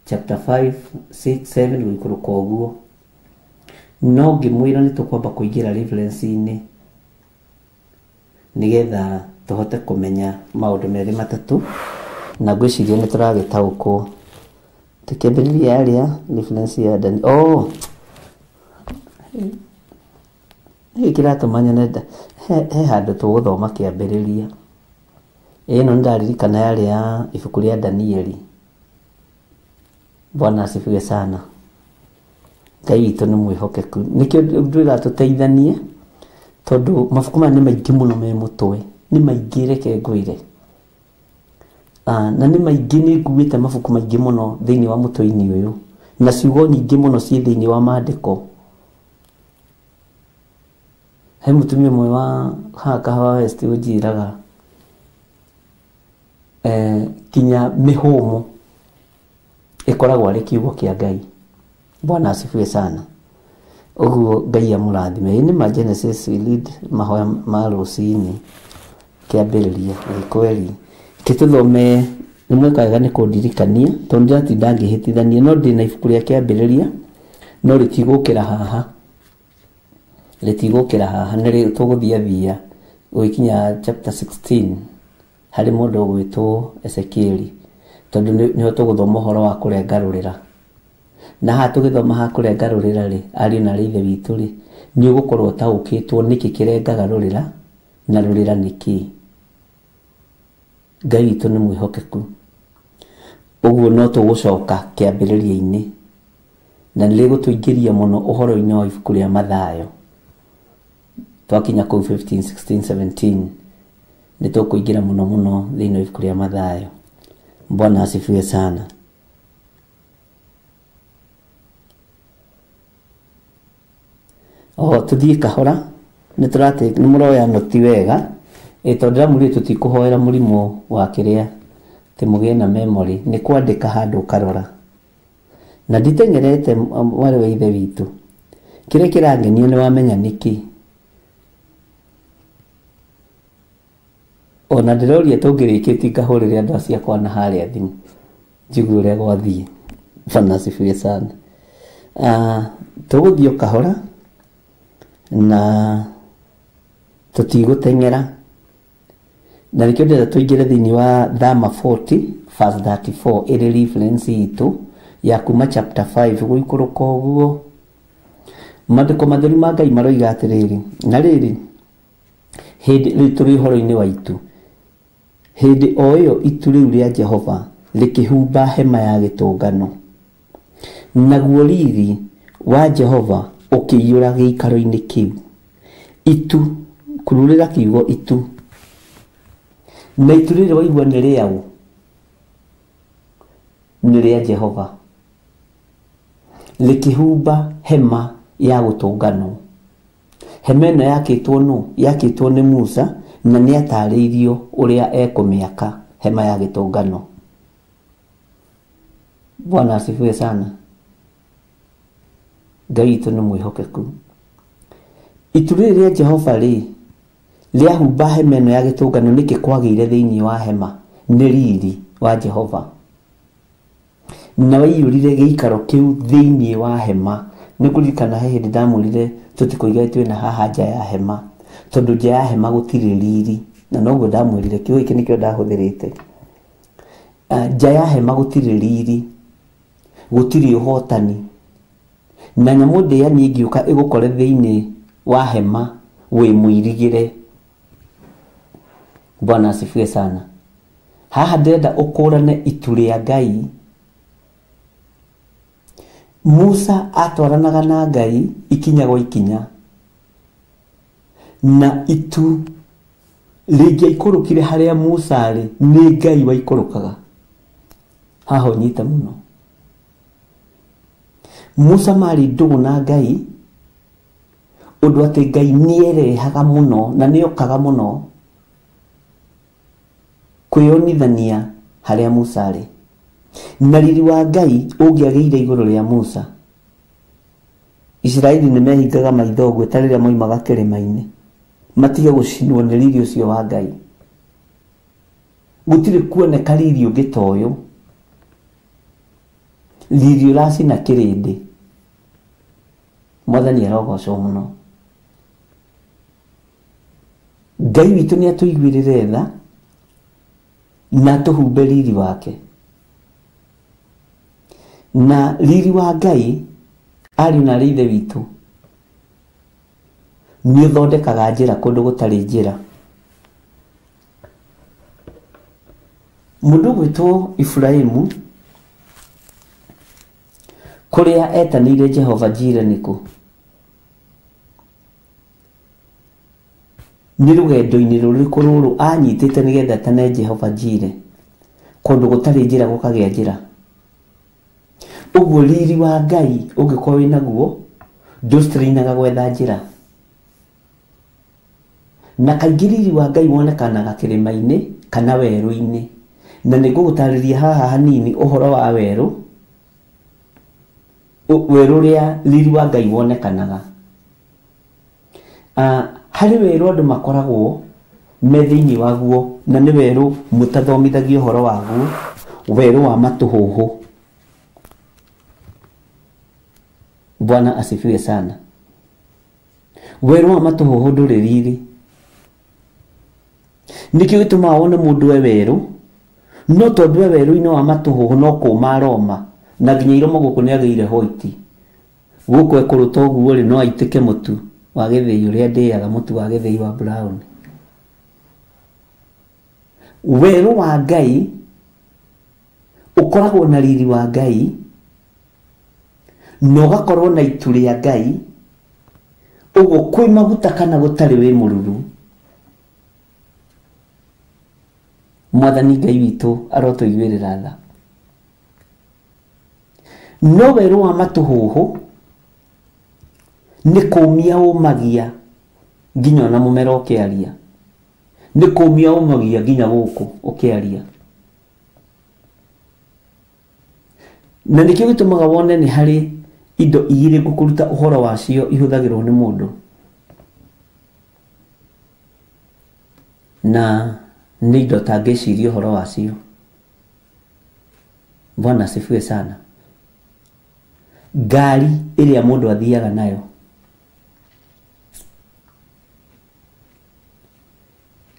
chapter 5 6 7 gũikũrũka ũguo. No ngĩmwĩra nĩ tũkwamba kũingĩra reference-inĩ nĩgetha tũhote kũmenya maũndũ merĩ matatũ, na ngwĩciria nĩ tũragĩtaũkwo. Tũkĩambĩrĩria harĩa reference ya Dani. Oh, nĩkĩ kĩratũma nyone he handũ tũgũthoma kĩambĩrĩria. Ĩno nĩndaririkana yarĩ ya ibuku rĩa Danieli. Bwana asifiwe sana. Ngai witũ nĩ mwĩhokeku. Nĩkĩo ndwĩra tũteithanie tondũ mabuku maya nĩ maingĩ mũno me mũtwe, nĩ maingĩ reke ngwĩre. Na nĩ maingĩ, nĩ nguĩte mabuku maingĩ mũno thĩinĩ wa mũtwe-inĩ ũyũ. Na ciugo nyingĩ mũno ciĩ thĩinĩ wa maandĩko. He mũtumia ũmwe wa haha Kahawa West ũnjĩraga kinya mĩhũmũ ĩkoragwo arĩ kiugo kĩa Ngai. Bwana asifiwe sana. Ũguo Ngai amũrathime. Ĩ nĩ ma Genesis we lead mahoya ma rũcinĩ kĩambĩrĩria nĩ kweli. Kĩtũthome nĩ mweka wega nĩ kũndirikania tondũ ndĩratinda ngĩhĩtithania, no ndĩna ibuku rĩa kĩambĩrĩria no rĩtigũkĩra haha, rĩtigũkĩra haha, nĩ tũgũthiathia gũgĩkinya chapter 16 harĩ mũndũ ũgwĩtwo Ezekieli, tondũ nĩho tũgũthoma ũhoro wa kũrenga rũrĩra. Na haha tũgĩthoma haha kũrenga rũrĩra rĩ, ariũ na arĩ ithe witũ rĩ, nĩ ũgũkorwo ũtaũkĩtwo nĩkĩ kĩrengaga rũrĩra na rũrĩra nĩ kĩĩ. Ngai witũ nĩ mwĩhokeku. Ũguo no tũgũcoka kĩambĩrĩria-inĩ na nĩ rĩgũtũingĩria mũno ũhoro-inĩ wa ibuku rĩa Mathayo. Twakinya kũu 15, 16, 17 nĩ tũkũingĩra mũno mũno thĩinĩ wa ibuku rĩa Mathayo. Bwana asifiwe sana. O tũthiĩ kahora, nĩ tũrate nĩ mũroya noti wega, tondũ ndĩramwĩrire tũtikũhoera mũrimũ wa kĩrĩa atĩ mũgĩe na memory, nĩ kwandĩka handũ ũkarora. Na nditeng'erete mwarĩ wa ithe witũ, kĩrĩa kĩrangenia nĩ wamenya nĩkĩ. Ona ndĩroria tũngĩrĩkĩtie ngahũrĩre andũ acio akwa na harĩa thimũ njigue ũrĩa gwathiĩ. Bwana asifiwe sana. Tũgũthiĩ o kahora na tũtigũteng'era, na nĩkĩo ndĩrenda tũingĩre thĩinĩ wa Thama 40 verse 34 ĩrĩ reference itũ ya kuma chapter 5 gũikũrũka ũguo. Maandĩko matheru ma Ngai maroiga atĩrĩrĩ, na rĩrĩ hĩndĩ rĩu tũrĩ ũhoro-inĩ wa itu, hĩndĩ o ĩyo itu rĩu rĩa Jehova rĩkĩhumba hema ya gĩtũngano, naguo riri wa Jehova ũkĩiyũra gĩikaro-inĩ kĩu. Itu, kururĩra kiugo itu, na itu rĩrĩ waigua nĩ rĩaũ? Nĩ rĩa Jehova, rĩkĩhumba hema ya gũtũnganwo. Hema ĩno yakĩtwo nũ? Yakĩtwo nĩ Musa, na nĩ atarĩirio ũrĩa ekũmĩaka hema ya gĩtũngano. Bwana asifiwe sana. Ngai witũ nĩ mwĩhokeku. Itu rĩrĩ rĩa Jehova rĩ rĩahumba hema ĩno ya gĩtũngano, nĩkĩ kwagĩire thĩinĩ wa hema? Nĩ riri wa Jehova, na waiyũrire gĩikaro kĩu thĩinĩ wa hema. Nĩ kũririkana he hĩndĩ ndamwĩrire tũtikũiga twĩna haha nja ya hema, tondũ nja ya hema gũtirĩ riri, na noguo ndamwĩrire kiugo gĩkĩ nĩkĩo ndahũthĩrĩte. Nja ya hema gũtirĩ riri, gũtirĩ ũhotani, na nyamũ ndĩani ĩngĩũka ĩgũkore thĩinĩ wa hema wĩ mũirigĩre. Bwana asifiwe sana. Haha ndĩrenda ũkũrane itu rĩa Ngai. Musa atwaranaga na Ngai ikinya gwa ikinya, na itu rĩngĩaikũrũkire harĩa Musa arĩ, nĩ Ngai waikũrũkaga. Haha ũnyite mũno. Musa marĩ ndũgũ na Ngai ũndũ atĩ Ngai nĩerehaga mũno na nĩokaga mũno kwĩyonithania harĩa Musa arĩ. Na riri wa Ngai ũngĩagĩire igũrũ rĩa Musa, Isiraeli nĩ mehingaga maitho ũguo ta rĩrĩa moimaga kĩrĩma-inĩ, matige gũcinwo nĩ riri ũcio wa Ngai. Gũtirĩ kuoneka riri ũngĩ ta ũyũ, riri ũracina kĩrĩndĩ. Mwathani arogocwo mũno. Ngai witũ nĩ atũiguĩrĩre tha na atũhumbe riri wake. Na riri wa Ngai, ariũ na arĩ ithe witũ, nĩ ũthondekaga njĩra kũndũ gũtarĩ njĩra. Mũndũ ũgwĩtwo Iburahĩmu kũrĩa etanĩire Jehova Jire nĩkũ? Nĩ rũgendo-inĩ rũrĩkũ rũrũ anyitĩte nĩgetha etane Jehova Jire? Kũndũ gũtarĩ njĩra gũkagĩa njĩra. Ũguo riri wa Ngai ũngĩkorwo wĩ naguo ndũstrainaga gwetha njĩra. Na kaingĩ riri wa Ngai wonekanaga kĩrĩma-inĩ kana werũ-inĩ. Na nĩ ngũgũtarĩria haha hanini ũhoro wa werũ, werũ ũrĩa riri wa Ngai wonekanaga. Harĩ werũ andũ makoragwo me thĩinĩ waguo, na nĩ werũ mũtathomithagio ũhoro waguo, werũ wa matũhũhũ. Bwana asifiwe sana. Werũ wa matũhũhũ ndũrĩ riri. Nĩkĩo gĩtũmaga wone mũndũ e werũ, no tondũ e werũ-inĩ wa matũhũhũ no kũma aroma, na nginya iromo gũkũ nĩagĩire hoiti. Gũkũ ekũrũta ũguo rĩ, no aitĩke mũtu wa gĩthĩi ũrĩa ndĩaga, mũtu wa gĩthĩi wa brown. Werũ wa Ngai ũkoragwo na riri wa Ngai, na ũgakorwo na itu rĩa Ngai, ũguo kwĩ maguta kana gũtarĩ wĩ mũruru. Mwathani Ngai witũ arotũiguĩrĩra tha. No werũ wa matũhũhũ nĩ kũmia ũmagia nginya ona mũmera ũkĩaria, nĩ kũmia ũmagia nginya gũkũ ũkĩaria. Na nĩkĩo gĩtũmaga wone nĩ harĩ indo igĩrĩ ngũkũruta ũhoro wacio ihũthagĩrwo nĩ mũndũ, na nĩ indo ũtangĩciria ũhoro wacio. Bwana asifiwe sana. Ngari ĩrĩa mũndũ athiaga nayo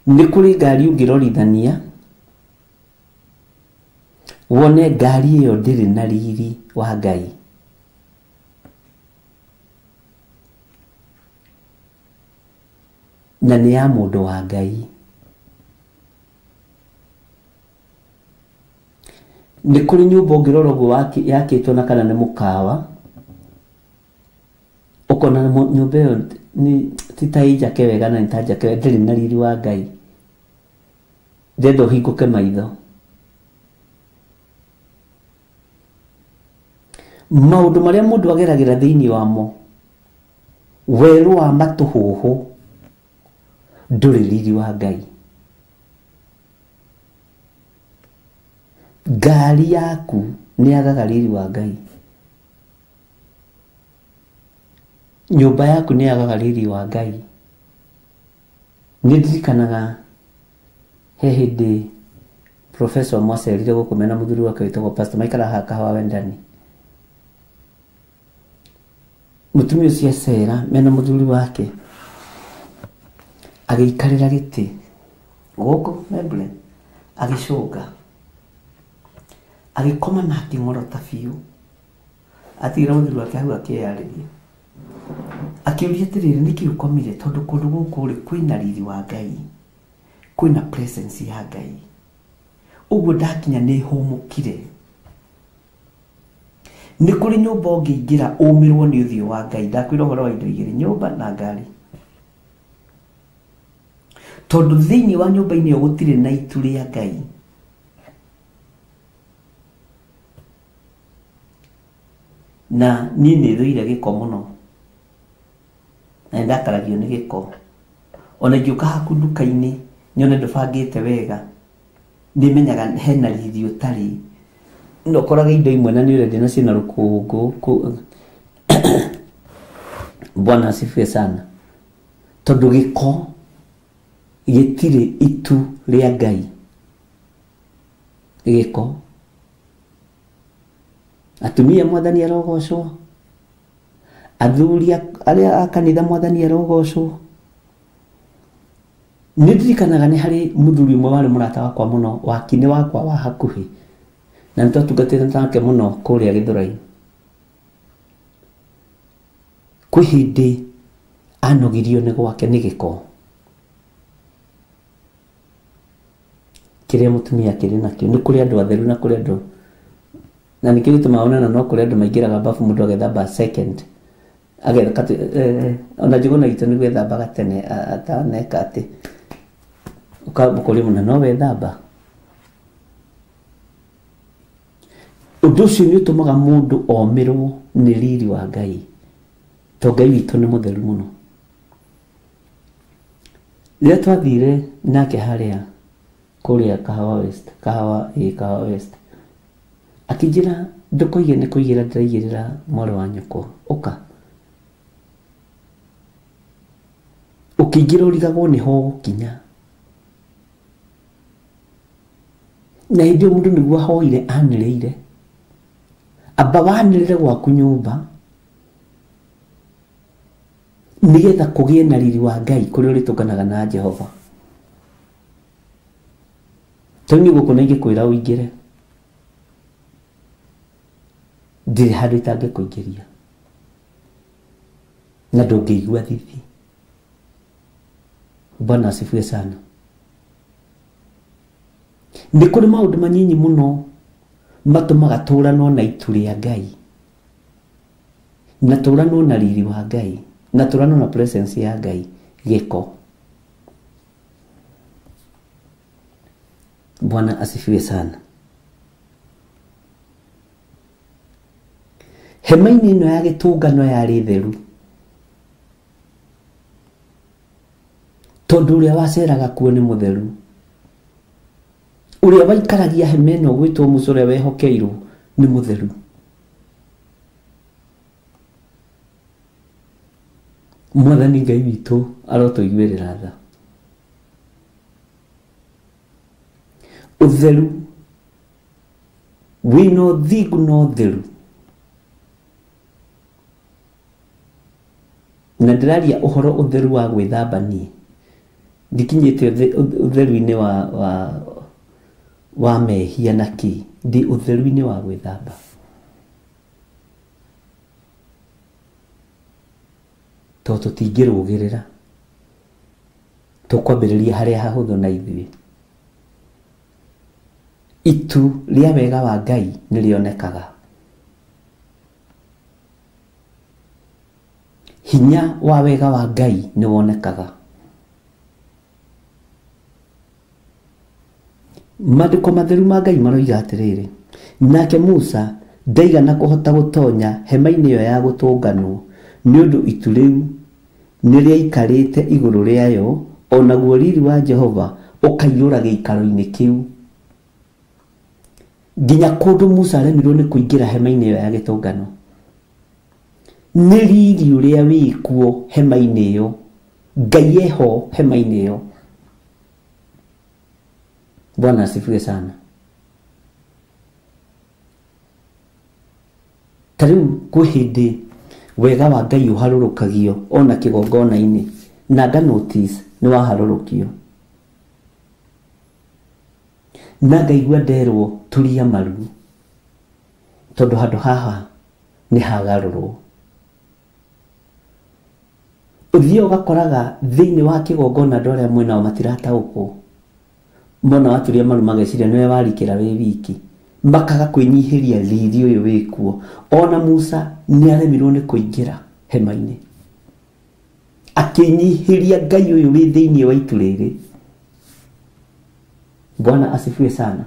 nĩ kũrĩ ngari ũngĩrorithania wone ngari ĩyo ndĩrĩ na riri wa Ngai. Na nĩ ya mũndũ wa Ngai. Nĩ kũrĩ nyũmba ũngĩrora ũguo yakĩtwo na kana nĩ mũkawa, ũkona nyũmba ĩyo nĩ ti ta ĩ njake wega na nĩ ta njake wega, ndĩrĩ na riri wa Ngai. Ndĩrenda ũhingũke maitho. Maũndũ marĩa mũndũ ageragĩra thĩinĩ wamo, werũ wa matũhũhũ ndũrĩ riri wa Ngai. Ngari yaku nĩ yagaga riri wa Ngai. Nyũmba yaku nĩ yagaga riri wa Ngai. Nĩ ndirikanaga he hĩndĩ Professor mwacerire gũkũ mena mũthuri wake wĩtagwo Pastor maikara haha Kahawa Wendani. Mũtumia ũcio acera mena mũthuri wake agĩikarĩra gĩtĩ gũkũ Memble, agĩcũnga, agĩkoma na akĩng'orota biũ. Atigĩra mũthuri wake hau akĩyarĩria, akĩũria atĩrĩrĩ, nĩkĩ ũkomire? Tondũ kũndũ gũkũ rĩ kwĩna riri wa Ngai, kwĩna presence ya Ngai. Ũguo ndakinya nĩ hũmũkire. Nĩ kũrĩ nyũmba ũngĩingĩra ũmĩrwo nĩ ũthiũ wa Ngai. Ndakwĩra ũhoro wa indo igĩrĩ, nyũmba na ngari. Tondũ thĩinĩ wa nyũmba-inĩ ĩyo gũtirĩ na itu rĩa Ngai. Na niĩ nĩ thũire gĩko mũno, na nĩ ndakaragio nĩ gĩko. Ona ingĩũka haku nduka-inĩ nyone ndũbangĩte wega, nĩ menyaga hena riri ũtarĩ. No ũkorage indo imwe na nĩ ũrendia nacio na rũkũngũ. Bwana asifiwe sana. Tondũ gĩko gĩtirĩ itu rĩa Ngai. Gĩko. Atumia mwathani arogocwo, athuri arĩa a kanitha mwathani arogocwo. Nĩ ndirikanaga nĩ harĩ mũthuri ũmwe warĩ mũrata wakwa mũno, wakinĩ wakwa wa hakuhĩ, na nĩ twatungatĩte nake mũno kũrĩa Gĩthũrai. Kwĩ hĩndĩ anogirio nĩ gwake nĩ gĩko kĩrĩa mũtumia akĩrĩ nakĩo. Nĩ kũrĩ andũ atheru na kũrĩ andũ, na nĩkĩo gĩtũmaga wone no kũrĩ andũ maingĩraga bafu mũndũ agethamba second, ona Njũgũna itũ nĩguo ethambaga tene ataneka atĩ ũkũria mũno no wethamba. Ũndũ ũcio nĩ ũtũmaga mũndũ omĩrwo nĩ riri wa Ngai, to Ngai witũ nĩ mũtheru mũno. Rĩrĩa twathire nake harĩa kũrĩa Kahawa West, Kahawa ĩ Kahawa West, akĩnjĩra ndũkoige nĩ kũigĩra ndĩraigĩrĩra mwarĩ wa nyũkwa, ũka. Ũkĩingĩra ũrigagwo nĩho ũgũkinya. Na hĩndĩ ĩyo mũndũ nĩguo ahoire anĩrĩire. Amba wanĩrĩre gwaku nyũmba nĩgetha kũgĩe na riri wa Ngai kũrĩa ũrĩtũnganaga na Jehova. Tondũ niĩ gũkũ na ingĩkwĩra ũingĩre, ndirĩ handũ itangĩkũingĩria na ndũngĩigua thithi. Bwana asifiwe sana. Nĩ kũrĩ maũndũ manyinyi mũno matũmaga tũranwo na itu rĩa Ngai, na tũranwo na riri wa Ngai, na tũranwo na presence ya Ngai, gĩko. Bwana asifiwe sana. Hema-inĩ ĩno ya gĩtũngano yarĩ theru, tondũ ũrĩa waceraga kuo nĩ mũtheru. Ũrĩa waikaragia hema ĩno gwĩtwo Musa ũrĩa wehokeirwo nĩ mũtheru. Mwathani Ngai witũ arotũiguĩrĩra tha. Ũtheru wĩna ũthingu na ũtheru. Na ndĩraria ũhoro ũtheru wa gwĩthamba niĩ, ndikinyĩte ũtheru-inĩ wa mehia na kĩ, ndĩ ũtheru-inĩ wa gwĩthamba. Tondũ tũtingĩrũgĩrĩra, tũkwambĩrĩria harĩa hahũthũ na ithuĩ. Itu rĩa wega wa Ngai nĩ rĩonekaga. Hinya wa wega wa Ngai nĩ wonekaga. Maandĩko matheru ma Ngai maroiga atĩrĩrĩ, nake Musa ndaigana kũhota gũtonya hema-inĩ ĩyo ya gũtũnganwo, nĩ ũndũ itu rĩu nĩ rĩaikarĩte igũrũ rĩayo, o naguo riri wa Jehova ũkaiyũra gĩikaro-inĩ kĩu. Nginya kũndũ Musa aremirwo nĩ kũingĩra hema-inĩ ĩyo ya gĩtũngano. Nĩ riri ũrĩa wĩkuo hema-inĩ ĩyo, Ngai eho hema-inĩ ĩyo. Bwana asifiwe sana. Ta rĩu kwĩ hĩndĩ wega wa Ngai ũharũrũkagio ona kĩgongona-inĩ, na nga notice nĩ waharũrũkio, na ngaigua nderwo turia maru, tondũ handũ haha nĩ hagarũrwo. Ũthiĩ ũgakoraga thĩinĩ wa kĩgongona andũ arĩa mwĩnao matirataũkwo, mona waturia maru mageciria nĩwe warikĩra wĩ wiki, makaga kwĩnyihĩria riri ũyũ wĩkuo. Ona Musa nĩ aremirwo nĩ kũingĩra hema-inĩ, akĩnyihĩria Ngai ũyũ wĩ thĩinĩ wa itu rĩrĩ. Bwana asifiwe sana.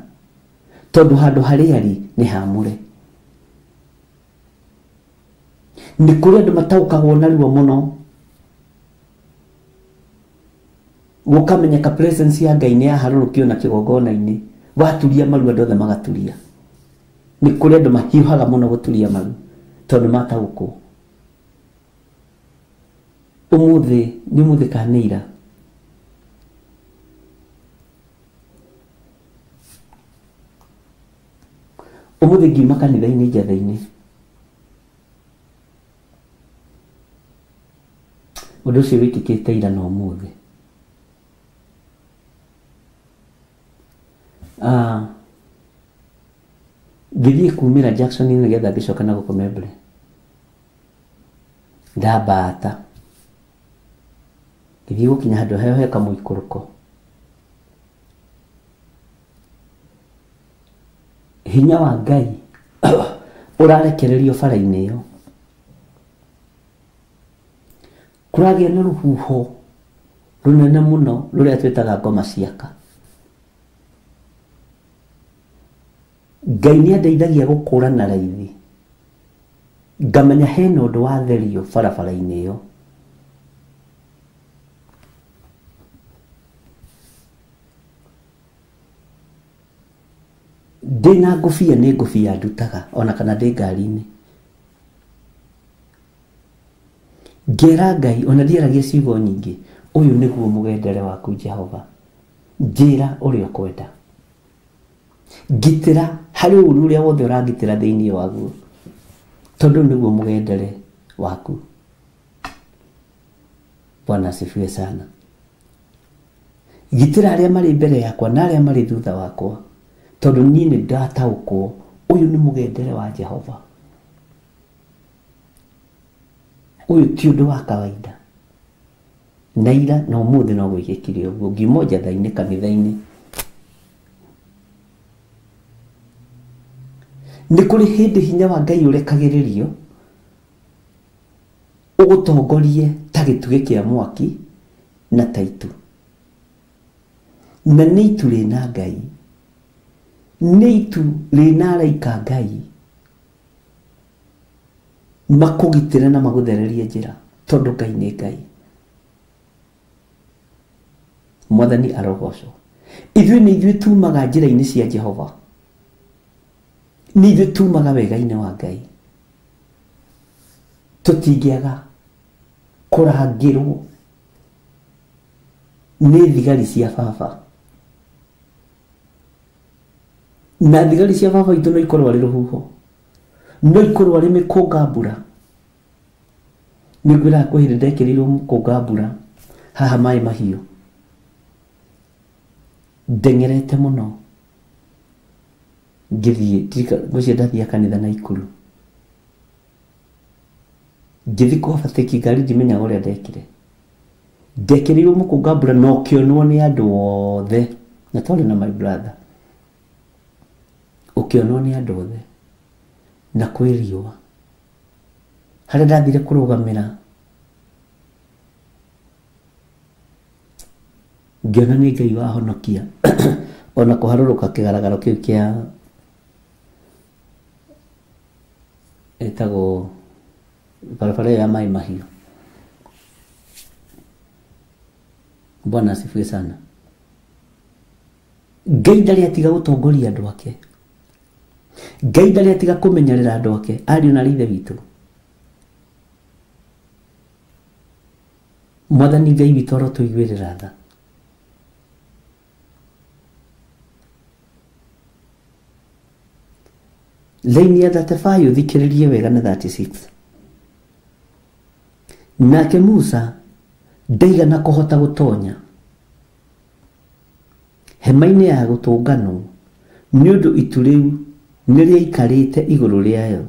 Tondũ handũ harĩa arĩ nĩ hamũre. Nĩ kũrĩ andũ mataũkagwo narua mũno, gũkamenyeka presence ya Ngai nĩ yaharũrũkio na kĩgongona-inĩ, waturia maru andũ othe magaturia. Nĩ kũrĩ andũ mahiũhaga mũno gũturia maru tondũ mataũkwo. Ũmũthĩ nĩ ũmũthĩ kana nĩ ira, ũmũthĩ ngiuma kanitha-inĩ njatha-inĩ, ũndũ ũcio wĩkĩkĩte ira na ũmũthĩ. Ngĩthiĩ kumĩra Jackson nĩgetha ngĩcoka na gũkũ Memble, ndambata ngĩthiĩ gũkinya handũ heo he kamũikũrũko, hinya wa Ngai ũrarekererio bara-inĩ ĩyo. Kũragĩa na rũhuho rũnene mũno rũrĩa twĩtaga ngoma ciaka. Ngai nĩ andeithagia gũkũrana raithi, ngamenya hena ũndũ watherio barabara-inĩ ĩyo. Ndĩna ngũbia nĩ ngũbia ndutaga ona kana ndĩ ngari-inĩ. Ngera Ngai ona ndiaragia ciugo nyingĩ, ũyũ nĩguo mũgendere waku Jehova, njĩra ũrĩa ũkwenda, ngitĩra harĩ ũru ũrĩa wothe ũrangitĩra thĩinĩ waguo, tondũ nĩguo mũgendere waku. Bwana asifiwe sana. Gitĩra arĩa marĩ mbere yakwa na arĩa marĩ thutha wakwa, tondũ niĩ nĩ ndataũkwo ũyũ nĩ mũgendere wa Jehova. Ũyũ ti ũndũ wa kawaida. Na ira na ũmũthĩ no gwĩkĩkire ũguo, ngiuma njatha-inĩ kanitha-inĩ. Nĩ kũrĩ hĩndĩ hinya wa Ngai ũrekagĩrĩrio ũgũtongorie ta gĩtugĩ kĩa mwaki na ta itu. Na nĩ itu rĩna Ngai, nĩ itu rĩna araika Ngai makũgitĩre na magũthererie njĩra, tondũ Ngai nĩ Ngai. Mwathani arogocwo. Ithuĩ nĩ ithuĩ tumaga njĩra-inĩ cia Jehova, nĩ ithuĩ tumaga wega-inĩ wa Ngai. Tũtingĩaga kũrangĩrwo nĩ thigari cia baba. Na thigari cia baba itũ no ikorwo arĩ rũhuho, no ikorwo arĩ mĩkũnga mbura. Nĩ ngwĩraga kwĩ hĩndĩ ndekĩrĩirwo mũkũnga mbura haha maĩ mahiũ, ndeng'erete mũno ngĩthiĩ, ngwĩciria ndathiaga kanitha Naikuru, ngĩthiĩ kũobatĩki ngari ndimenyaga ũrĩa ndekire. Ndekĩrĩirwo mũkũnga mbura na ũkĩonwo nĩ andũ othe, na twarĩ na my brother, ũkĩonwo nĩ andũ othe na kwĩ riũa. Harĩa ndathire kũrũgamĩra ngĩona nĩ Ngai wahonokia ona kũharũrũka kĩgaragaro kĩu kĩa ĩtagwo barabara ĩyo ya maĩ mahiũ. Bwana asifiwe sana. Ngai ndarĩ atiga gũtongoria andũ ake, Ngai ndarĩ atiga kũmenyerera andũ ake, ariũ na ithe witũ. Mwathani Ngai witũ arotũiguĩrĩra tha. Laini ya 35 ũthikĩrĩrie wega na 36. Nake Musa ndaigana kũhota gũtonya hema-inĩ ya gũtũnganwo, nĩ ũndũ itu rĩu nĩ rĩaikarĩte igũrũ rĩayo,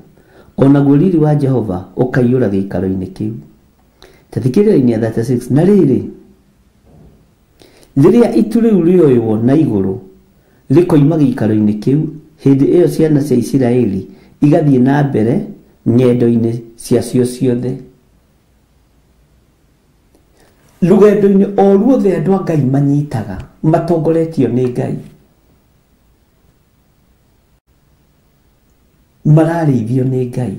onaguo riri wa Jehova ũkaiyũra gĩikaro-inĩ kĩu. Ta thikĩrĩria laini ya 36. Na rĩrĩ, rĩrĩa itu rĩu rĩoywo na igũrũ rĩkoima gĩikaro-inĩ kĩu, hĩndĩ ĩyo ciana cia Isiraeli igathiĩ na mbere ng'endo-inĩ ciacio ciothe. Rũgendo-inĩ o ruothe andũ a Ngai manyitaga matongoretio nĩ Ngai, mararĩithio nĩ Ngai.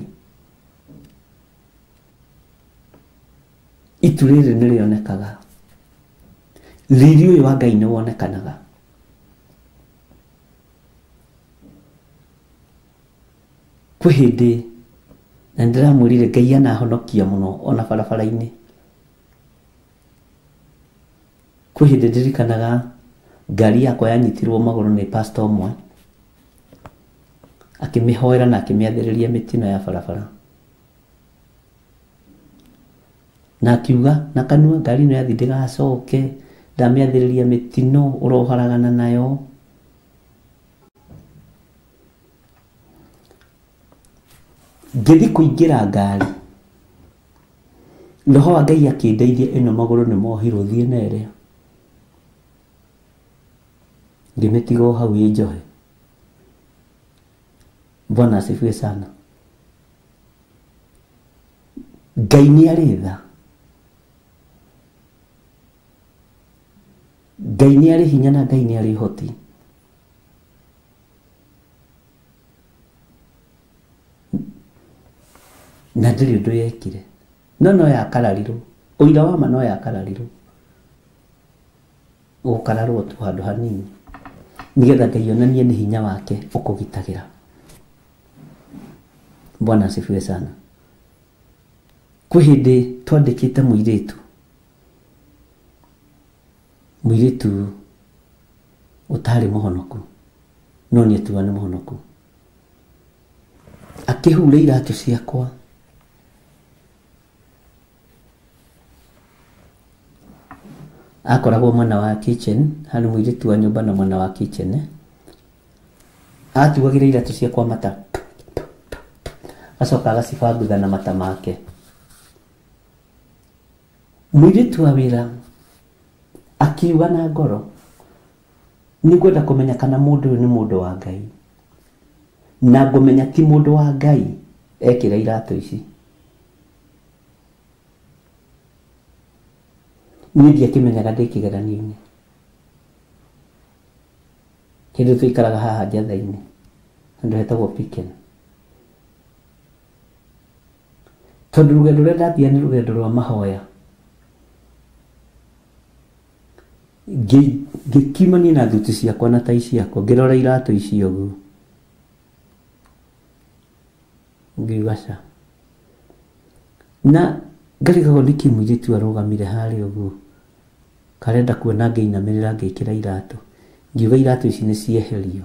Itu rĩrĩ nĩ rĩonekaga, riri ũyũ wa Ngai nĩ wonekanaga. Kwĩ hĩndĩ na nĩndĩramwĩrire Ngai anahonokia mũno ona barabara-inĩ. Kwĩ hĩndĩ ndirikanaga ngari yakwa yanyitirwo magũrũ nĩ pastor ũmwe, akĩmĩhoera na akĩmĩathĩrĩria mĩtino ya barabara, na akiuga na kanua, ngari ĩno yathi ndĩgacoke, ndamĩathĩrĩria mĩtino ũroharagana nayo. Ngĩthiĩ kũingĩra ngari, roho wa Ngai akĩndeithia, ĩno magũrũ nĩ mohirwo, thiĩ na ĩrĩa. Ngĩmĩtiga o hau ĩ njohe. Bwana asifiwe sana. Ngai nĩ arĩ tha, Ngai nĩ arĩ hinya na Ngai nĩ arĩ ũhoti. Na ndĩrĩ ũndũ yekire. No no yakararirwo. Ũira wa ma no yakararirwo. Gũkararwo tu handũ hanini. Nĩgetha Ngai onanie nĩ hinya wake ũkũgitagĩra. Bwana asifiwe sana. Kwĩ hĩndĩ twandĩkĩte mũirĩtu. Mũirĩtu ũtarĩ mũhonoku. No nĩ etuga nĩ mũhonoku. Akĩhura iratũ ciakwa. Akoragwo mwena wa kitchen, harĩ mũirĩtu wa nyũmba na mwena wa kitchen. Atuagĩra iratũ ciakwa mata. Acoka agacibangutha na mata make. Mũirĩtu wa wĩra akiuga na ngoro, nĩngwenda kũmenya kana mũndũ ũyũ nĩ mũndũ wa Ngai. Na ngũmenya ti mũndũ wa Ngai ekĩra iratũ ici. Niĩ ndiakĩmenyaga ndĩ kĩgeranio-inĩ. Kĩndũ tũikaraga haha njatha-inĩ, handũ hetagwo Piken. Tondũ rũgendo rũrĩa ndathiaga nĩ rũgendo rwa mahoya. Ngĩkiumania na thuti ciakwa na tai ciakwa, ngĩrora iratũ icio ũguo. Ngiuga ca. Na ngarigagwo nĩkĩ mũirĩtu arũgamire harĩa ũguo. Karenda kuona ngĩinamĩrĩra ngĩkĩra iratũ. Ngiuga iratũ ici nĩ cieherio.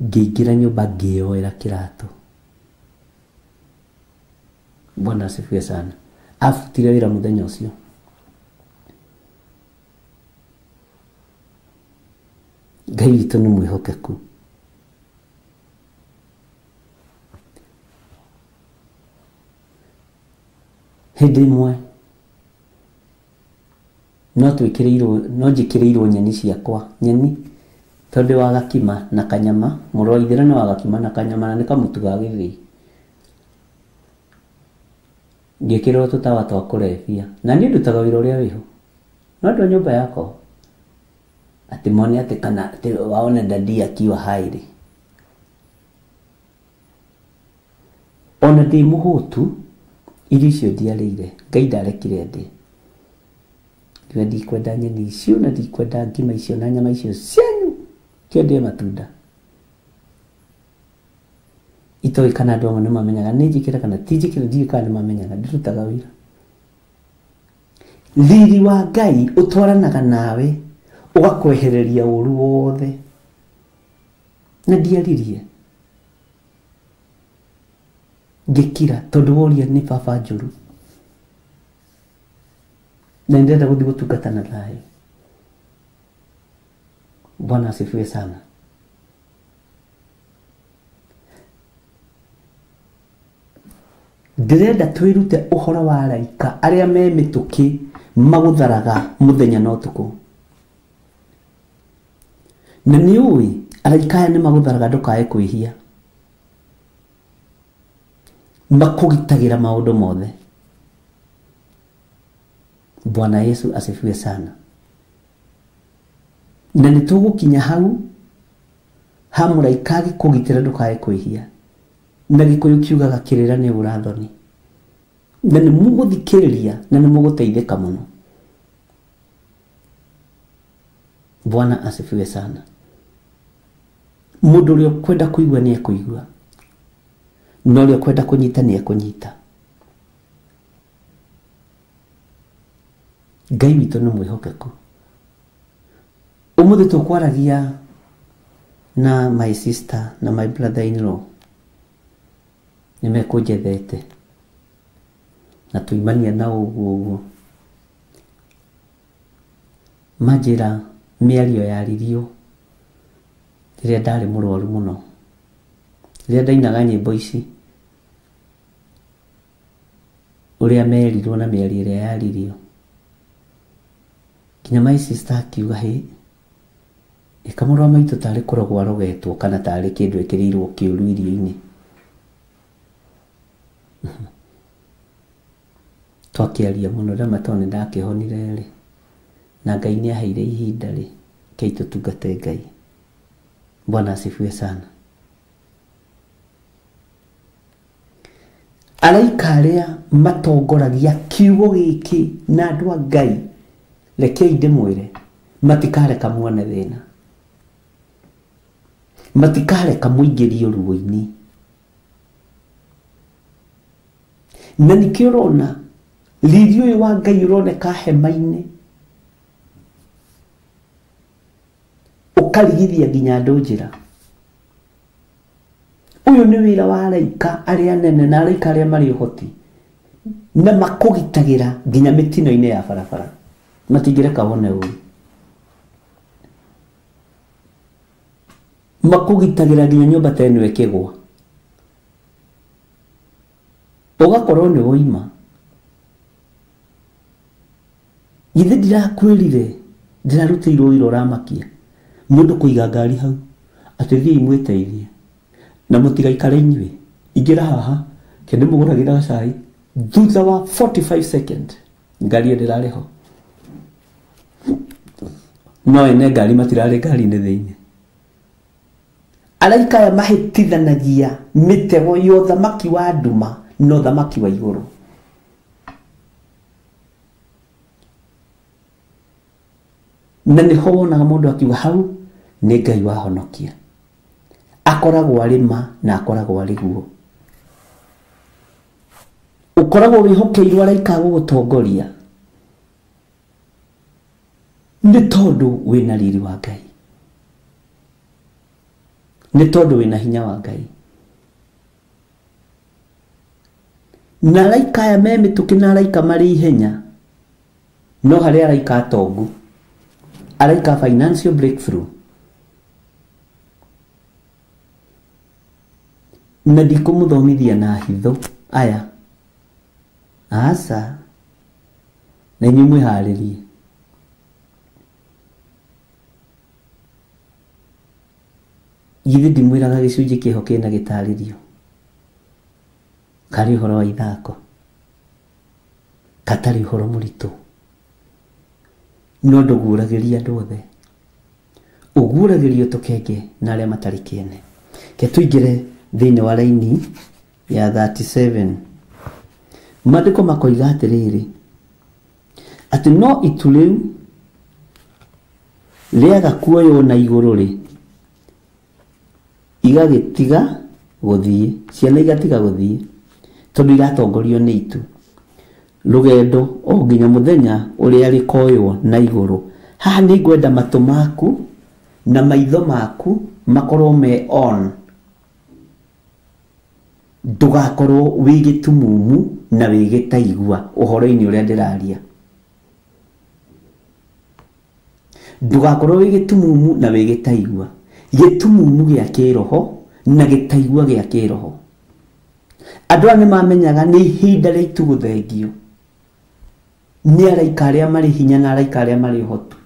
Ngĩingĩra nyũmba ngĩyoera kĩratũ. Bwana asifiwe sana. Abutire wĩra mũthenya ũcio. Ngai witũ nĩ mwĩhokeku. Hĩndĩ ĩmwe no twĩkĩrĩirwo, no njĩkĩrĩirwo nyeni ciakwa, nyeni tondũ wa gakima na kanyama, mũrũ wa ithĩra nĩ wa gakima na kanyama na nĩ kamũtu ga gĩthĩi. Ngĩkĩrĩrwo tũtawa twa kũrebia. Na niĩ ndutaga wĩra ũrĩa wĩho. No andũ a nyũmba yakwa atĩ mone atĩ kana atĩ waone dadi akiwa hairĩ. Ona ndĩ mũhũtu, irio icio ndiarĩire, Ngai ndarekire ndĩe. Ngiuga ndikwenda nyeni icio na ndikwenda ngima icio na nyama icio cianyu, kĩo ndĩe matunda. Itoĩ kana andũ amwe nĩ mamenyaga nĩ njĩkĩre kana ti njĩkĩre, ndiũĩ kana nĩ mamenyaga, ndirutaga wĩra. Riri wa Ngai ũtwaranaga nawe ũgakwehereria ũru wothe. Na ndiaririe. Ngĩkira tondũ woria nĩ baba njũru. Na ndĩrenda gũthiĩ gũtungata na thayũ. Bwana asifiwe sana. Ndĩrenda twĩrute ũhoro wa araika arĩa me mĩtũkĩ magũtharaga mũthenya na ũtukũ. Na nĩ ũĩ araika aya nĩ magũtharaga ndũkae kwĩhia. Makũgitagĩra maũndũ mothe. Bwana Yesu asifiwe sana. Na nĩ tũgũkinya hau ha mũraika agĩkũgitĩra ndũkae kwĩhia. Na Gĩkũyũ kiugaga kĩrĩra nĩ ũrathoni. Na nĩ mũgũthikĩrĩria na nĩ mũgũteithĩka mũno. Bwana asifiwe sana. Mũndũ ũrĩa ũkwenda kũigua nĩ ekũigua. Na ũrĩa ũkwenda kũnyita nĩ ekũnyita. Ngai witũ nĩ mwĩhokeku. Ũmũthĩ tũkwaragia na my sister na my brother in law. Nĩ mekũnjethete. Na tuimania nao ũguo ũguo. Manjĩra mĩario yaririo rĩrĩa ndarĩ mũrwaru mũno. Rĩrĩa ndainaga nyĩmbo ici, ũrĩa merirwo na mĩario ĩrĩa yaririo. Nginya my sister akiuga hĩ, ĩka mũrũ wa maitũ tarĩ kũrogwo arogetwo kana tarĩ kĩndũ ĩkĩrĩirwo kĩũru irio-inĩ. Twakĩaria mũno rĩrĩa tondũ nĩndakĩhonire rĩ, na Ngai nĩaheire ihinda rĩ, rekei tũtungate Ngai. Bwana asifiwe sana. Araika arĩa matongoragia kiugo gĩkĩ na andũ a Ngai, rekei ndĩmwĩre, matikareka muone thĩna, matikareka mũingĩrio ruo-inĩ. Na nĩkĩo ũrona riri ũyũ wa Ngai ũroneka hema-inĩ, ũkarigithia nginya andũ njĩra. Ũyũ nĩ wĩra wa araika arĩa anene na araika arĩa marĩ ũhoti, na makũgitagĩra nginya mĩtino-inĩ ya barabara, matingĩreka wone ũru. Makũgitagĩra nginya nyũmba ta ĩno ĩkĩgwa, ũgakorwo nĩ woima. Githĩ ndirakwĩrire ndĩrarutĩirwo wĩra ũramakia mũndũ kũiga ngari hau atĩ thiĩi mwĩteithie na mũtigaikare inyuĩ, ingĩra haha kĩndĩ mũgũragĩra gacai. Thutha wa 45 seconds ngari ĩyo ndĩrarĩ ho, no ene ngari matirarĩ ngari-inĩ thĩinĩ. Araika aya mahĩtithanagia mĩtego ya ũthamaki wa nduma na ũthamaki wa igũrũ. Na nĩho wonaga mũndũ akiuga hau nĩ Ngai wahonokia, akoragwo arĩ ma na akoragwo arĩ guo. Ũkoragwo wĩhokeirwo araika a gũgũtongoria nĩ tondũ wĩna riri wa Ngai, nĩ tondũ wĩna hinya wa Ngai. Na araika aya me mĩtũkĩ na araika marĩ ihenya, no harĩ araika atongu, araika financial breakthrough. Na ndikũmũthomithia na hitho aya, aca, na inyuĩ mwĩharĩrie. Githĩ ndimwĩraga gĩcunjĩ kĩho kĩna gĩtarĩrio karĩ ũhoro wa ithako, katarĩ ũhoro mũritũ, no ndũguũragĩria andũ othe, ũguũragĩrio tũkenge na arĩa matarĩ kĩene. Ke tũingĩre thĩinĩ wa raini ya 37. Maandĩko makoiga atĩrĩrĩ, atĩ no itu rĩu rĩaga kuoywo na igũrũ rĩ, igagĩtiga gũthiĩ, ciana igatiga gũthiĩ tondũ iratongorio nĩ itu rũgendo o nginya mũthenya ũrĩa rĩkoywo na igũrũ. Haha nĩ ngwenda matũ maku na maitho maku makorwo me on, ndũgakorwo wĩ gĩtumumu na wĩ gĩtaigua ũhoro-inĩ ũrĩa ndĩraria. Ndũgakorwo wĩ gĩtumumu na wĩ gĩtaigua, gĩtumumu gĩa kĩroho na gĩtaigua gĩa kĩroho. Andũ aya nĩmamenyaga nĩ ihinda rĩa itu gũthengio nĩ araika arĩa marĩ hinya na araika arĩa marĩ ũhoti,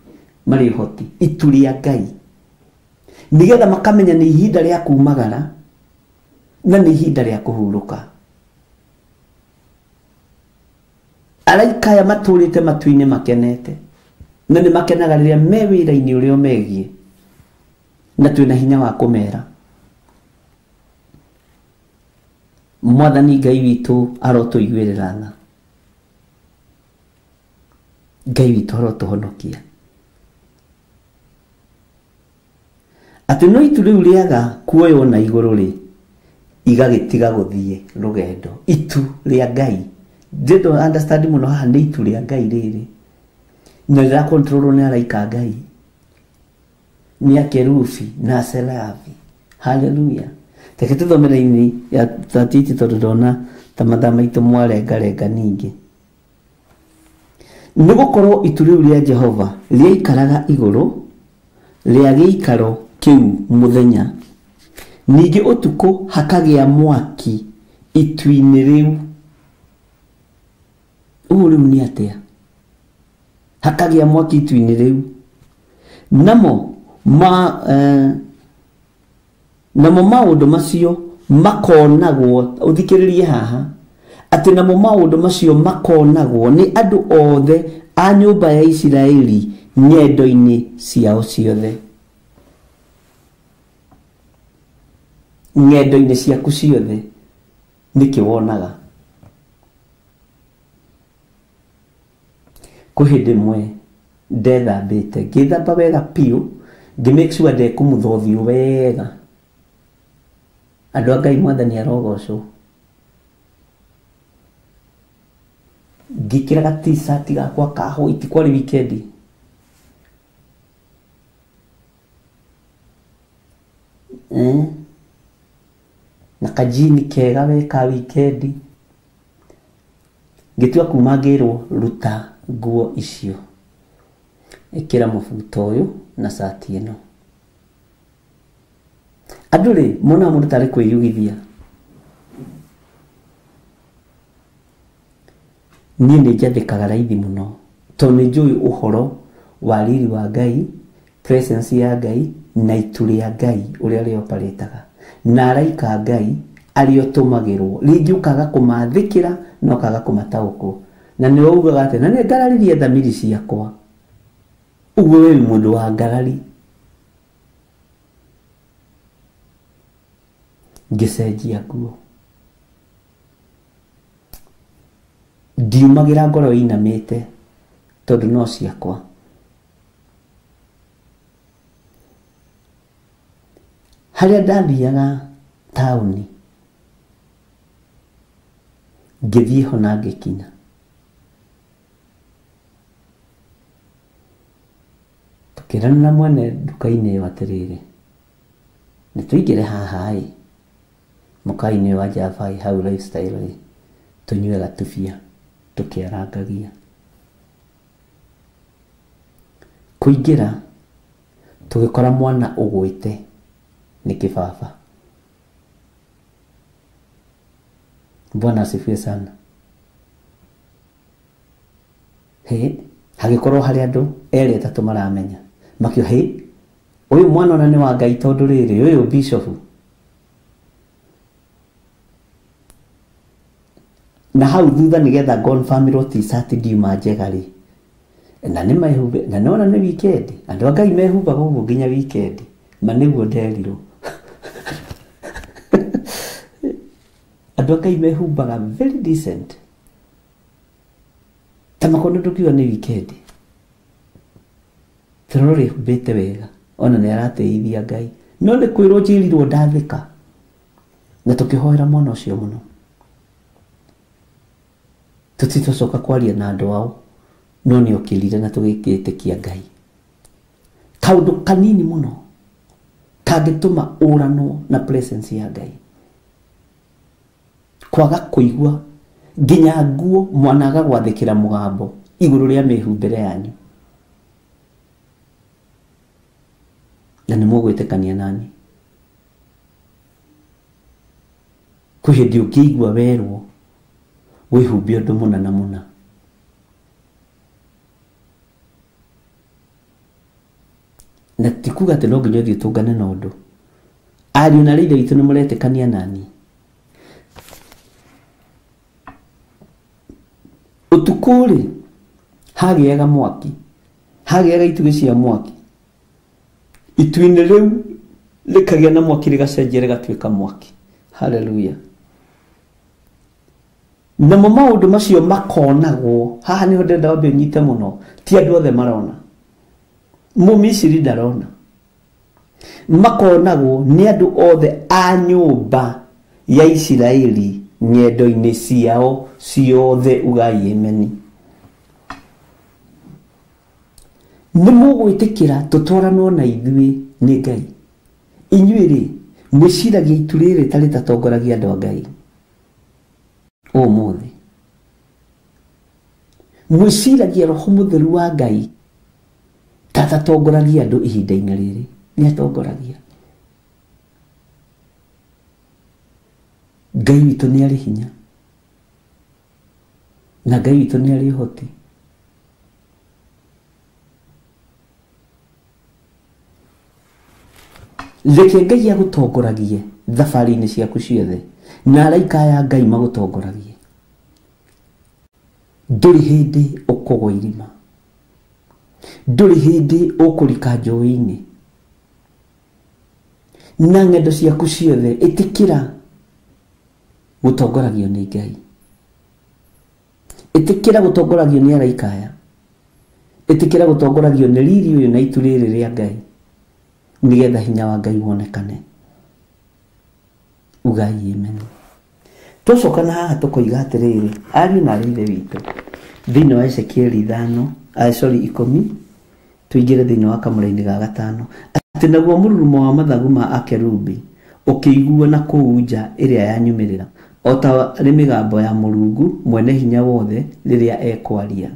marĩ ũhoti, itu rĩa Ngai, nĩgetha makamenya nĩ ihinda rĩa kumagara na nĩ ihinda rĩa kũhurũka. Araika aya matũrĩte matu-inĩ makenete, na nĩ makenaga rĩrĩa me wĩra-inĩ ũrĩa ũmegiĩ, na twĩna hinya wa kũmera. Mwathani Ngai witũ arotũiguĩrĩra tha, Ngai witũ arotũhonokia. Atĩ no itu rĩu rĩaga kuoywo na igũrũ rĩ, igagĩtiga gũthiĩ rũgendo. Itu rĩa Ngai, ndĩndũ understand mũno haha nĩ itu rĩa Ngai rĩrĩ, na rĩrakontrolwo nĩ araika a Ngai, nĩ akerubi na aserafi. Haleluya. Reke tũthome raini ya 38 tondũ ndona ta mathaa maitũ mwarengarenga ningĩ. Nĩ gũkorwo itu rĩu rĩa Jehova rĩaikaraga igũrũ rĩa gĩikaro kĩu mũthenya, ningĩ ũtukũ hakagĩa mwaki itu-inĩ rĩu. Ũũ rĩu nĩ atĩa? Hakagĩa mwaki itu-inĩ rĩu, namo namo maũndũ macio makonagwo, ũthikĩrĩrie haha, atĩ namo maũndũ macio makonagwo nĩ andũ othe a nyũmba ya Isiraeli ng'endo-inĩ ciao ciothe. Ng'endo-inĩ ciaku ciothe nĩkĩ wonaga? Kwĩ hĩndĩ ĩmwe ndethambĩte ngĩthamba wega piũ, ngĩ make sure ndekũmutha ũthiũ wega. Andũ a Ngai, mwathani arogocwo. Ngĩkĩra ga t-shirt gakwa ka white, kwarĩ weekend. Na kajini kega we ka weekend. Ngĩtua kuma ngĩrwo ruta nguo icio, ĩkĩra mũbuto ũyũ na cati ĩno. Andũ rĩ monaga mũndũ tarĩ kwĩyugithia. Niĩ nĩ njathĩkaga raithi mũno tondũ nĩ njũĩ ũhoro wa riri wa Ngai, presence ya Ngai na itu rĩa Ngai ũrĩa rĩoparĩtaga, na araika a Ngai arĩa ũtũmagĩrwo. Rĩngĩ ũkaga kũmathĩkĩra na ũkaga kũmataũkwo, na nĩwe ugaga atĩ na nĩ ngararirie thamiri ciakwa. Ũguo we wĩ mũndũ wa ngarari. Ngĩcenjia nguo, ndiumagĩra ngoro ĩinamĩte tondũ no ciakwa. Harĩa ndathiaga taũni ngĩthiĩ ho na ngĩkinya. Tũkĩrana na mwene nduka-inĩ ĩyo atĩrĩrĩ, nĩ tũingĩre haha ĩ mũkawa-inĩ wa Java ĩ hau Lifestyle ĩ, tũnyue gatubia tũkĩarangagia. Kũingĩra tũgĩkora mwana ũgwĩte nĩ kĩbaba. Bwana asifiwe sana. Hĩ, hagĩkorwo harĩ andũ erĩ atatũ maramenya, makĩo hĩ, ũyũ mwana ona nĩ wa Ngai tondũ rĩrĩ ũyũ bishop. Na hau thutha nĩgetha confirm t-shirt ndiuma njega rĩ, na nĩ mehumbe, na nĩwona nĩ weekend, andũ a Ngai mehumbaga ũguo nginya weekend, ma nĩguo nderirwo. Andũ a Ngai mehumbaga very decent, ta makondo ndũkiuga nĩ weekend, tondũ rĩhumbĩte wega, ona nĩ aratĩithia Ngai. No nĩ kwĩrwo njĩrirwo ndathĩka, na tũkĩhoera mwana ũcio mũno. Tũtitwacoka kwaria na andũ ao, no nĩ okĩrire na tũgĩkĩtĩkia Ngai. Kaũndũ kanini mũno kangĩtũma ũranwo na presence ya Ngai. Kwaga kũigua nginya nguo mwana agagwathĩkĩra mũgambo igũrũ rĩa mĩhumbĩre yanyu. Na nĩ mũgwĩtĩkania nani. Kwĩ hĩndĩ ũngĩigua werwo wĩhumbe ũndũ mũna na mũna. Na ti kuga atĩ no nginya ũthiĩ ũtũngane na ũndũ. Ariũ na aarĩ a Ithe witũ nĩ mũretĩkania nani. Ũtukũ rĩ hagĩaga mwaki, hagĩaga itugĩ cia mwaki. Itu-inĩ rĩu rĩkagĩa na mwaki rĩgacenjia rĩgatuĩka mwaki. Hallelujah. Namo maũndũ macio makonagwo haha nĩho ndĩrenda wambe ũnyite mũno, ti andũ othe marona. Mũmisiri ndarona. Makonagwo nĩ andũ othe a nyũmba ya Isiraeli ng'endo-inĩ ciao ciothe, ugai ameni. Nĩ mũgwĩtĩkĩra tũtwaranwo na ithuĩ nĩ Ngai. Inyuĩ rĩ mwĩciragia itu rĩrĩ ta rĩtatongoragia andũ a Ngai ũmũthĩ. Mwĩciragia roho mũtheru wa Ngai ta atatongoragia andũ ihinda-inĩ rĩrĩ. Nĩ atongoragia. Ngai witũ nĩ arĩ hinya, na Ngai witũ nĩ arĩ ũhoti. Reke Ngai agũtongoragie thabarĩ-inĩ ciaku ciothe, na araika aya Ngai magũtongoragie. Ndũrĩ hĩndĩ ũkũgwa irima, ndũrĩ hĩndĩ ũkũrika njũĩ-inĩ. Na ng'endo ciaku ciothe ĩtĩkĩra gũtongoragio nĩ Ngai, ĩtĩkĩra gũtongoragio nĩ araika aya. Ĩtĩkĩra gũtongoragio nĩ riri ũyũ na itu rĩrĩ rĩa Ngai, nĩgetha hinya wa Ngai wonekane. Ugai amen. Twacoka na haha tũkoiga atĩrĩrĩ, ariũ na aarĩ a Ithe witũ, thĩinĩ wa Ezekieli 10 tũingĩre thĩinĩ wa kamũra-inĩ ga 5, atĩ naguo mũrurumo wa mathagu ma akerubi ũkĩiguo na kũu nja ĩrĩa ya nyumĩrĩra, o ta arĩ mĩgambo ya Mũrungu mwene hinya wothe rĩrĩa ekwaria.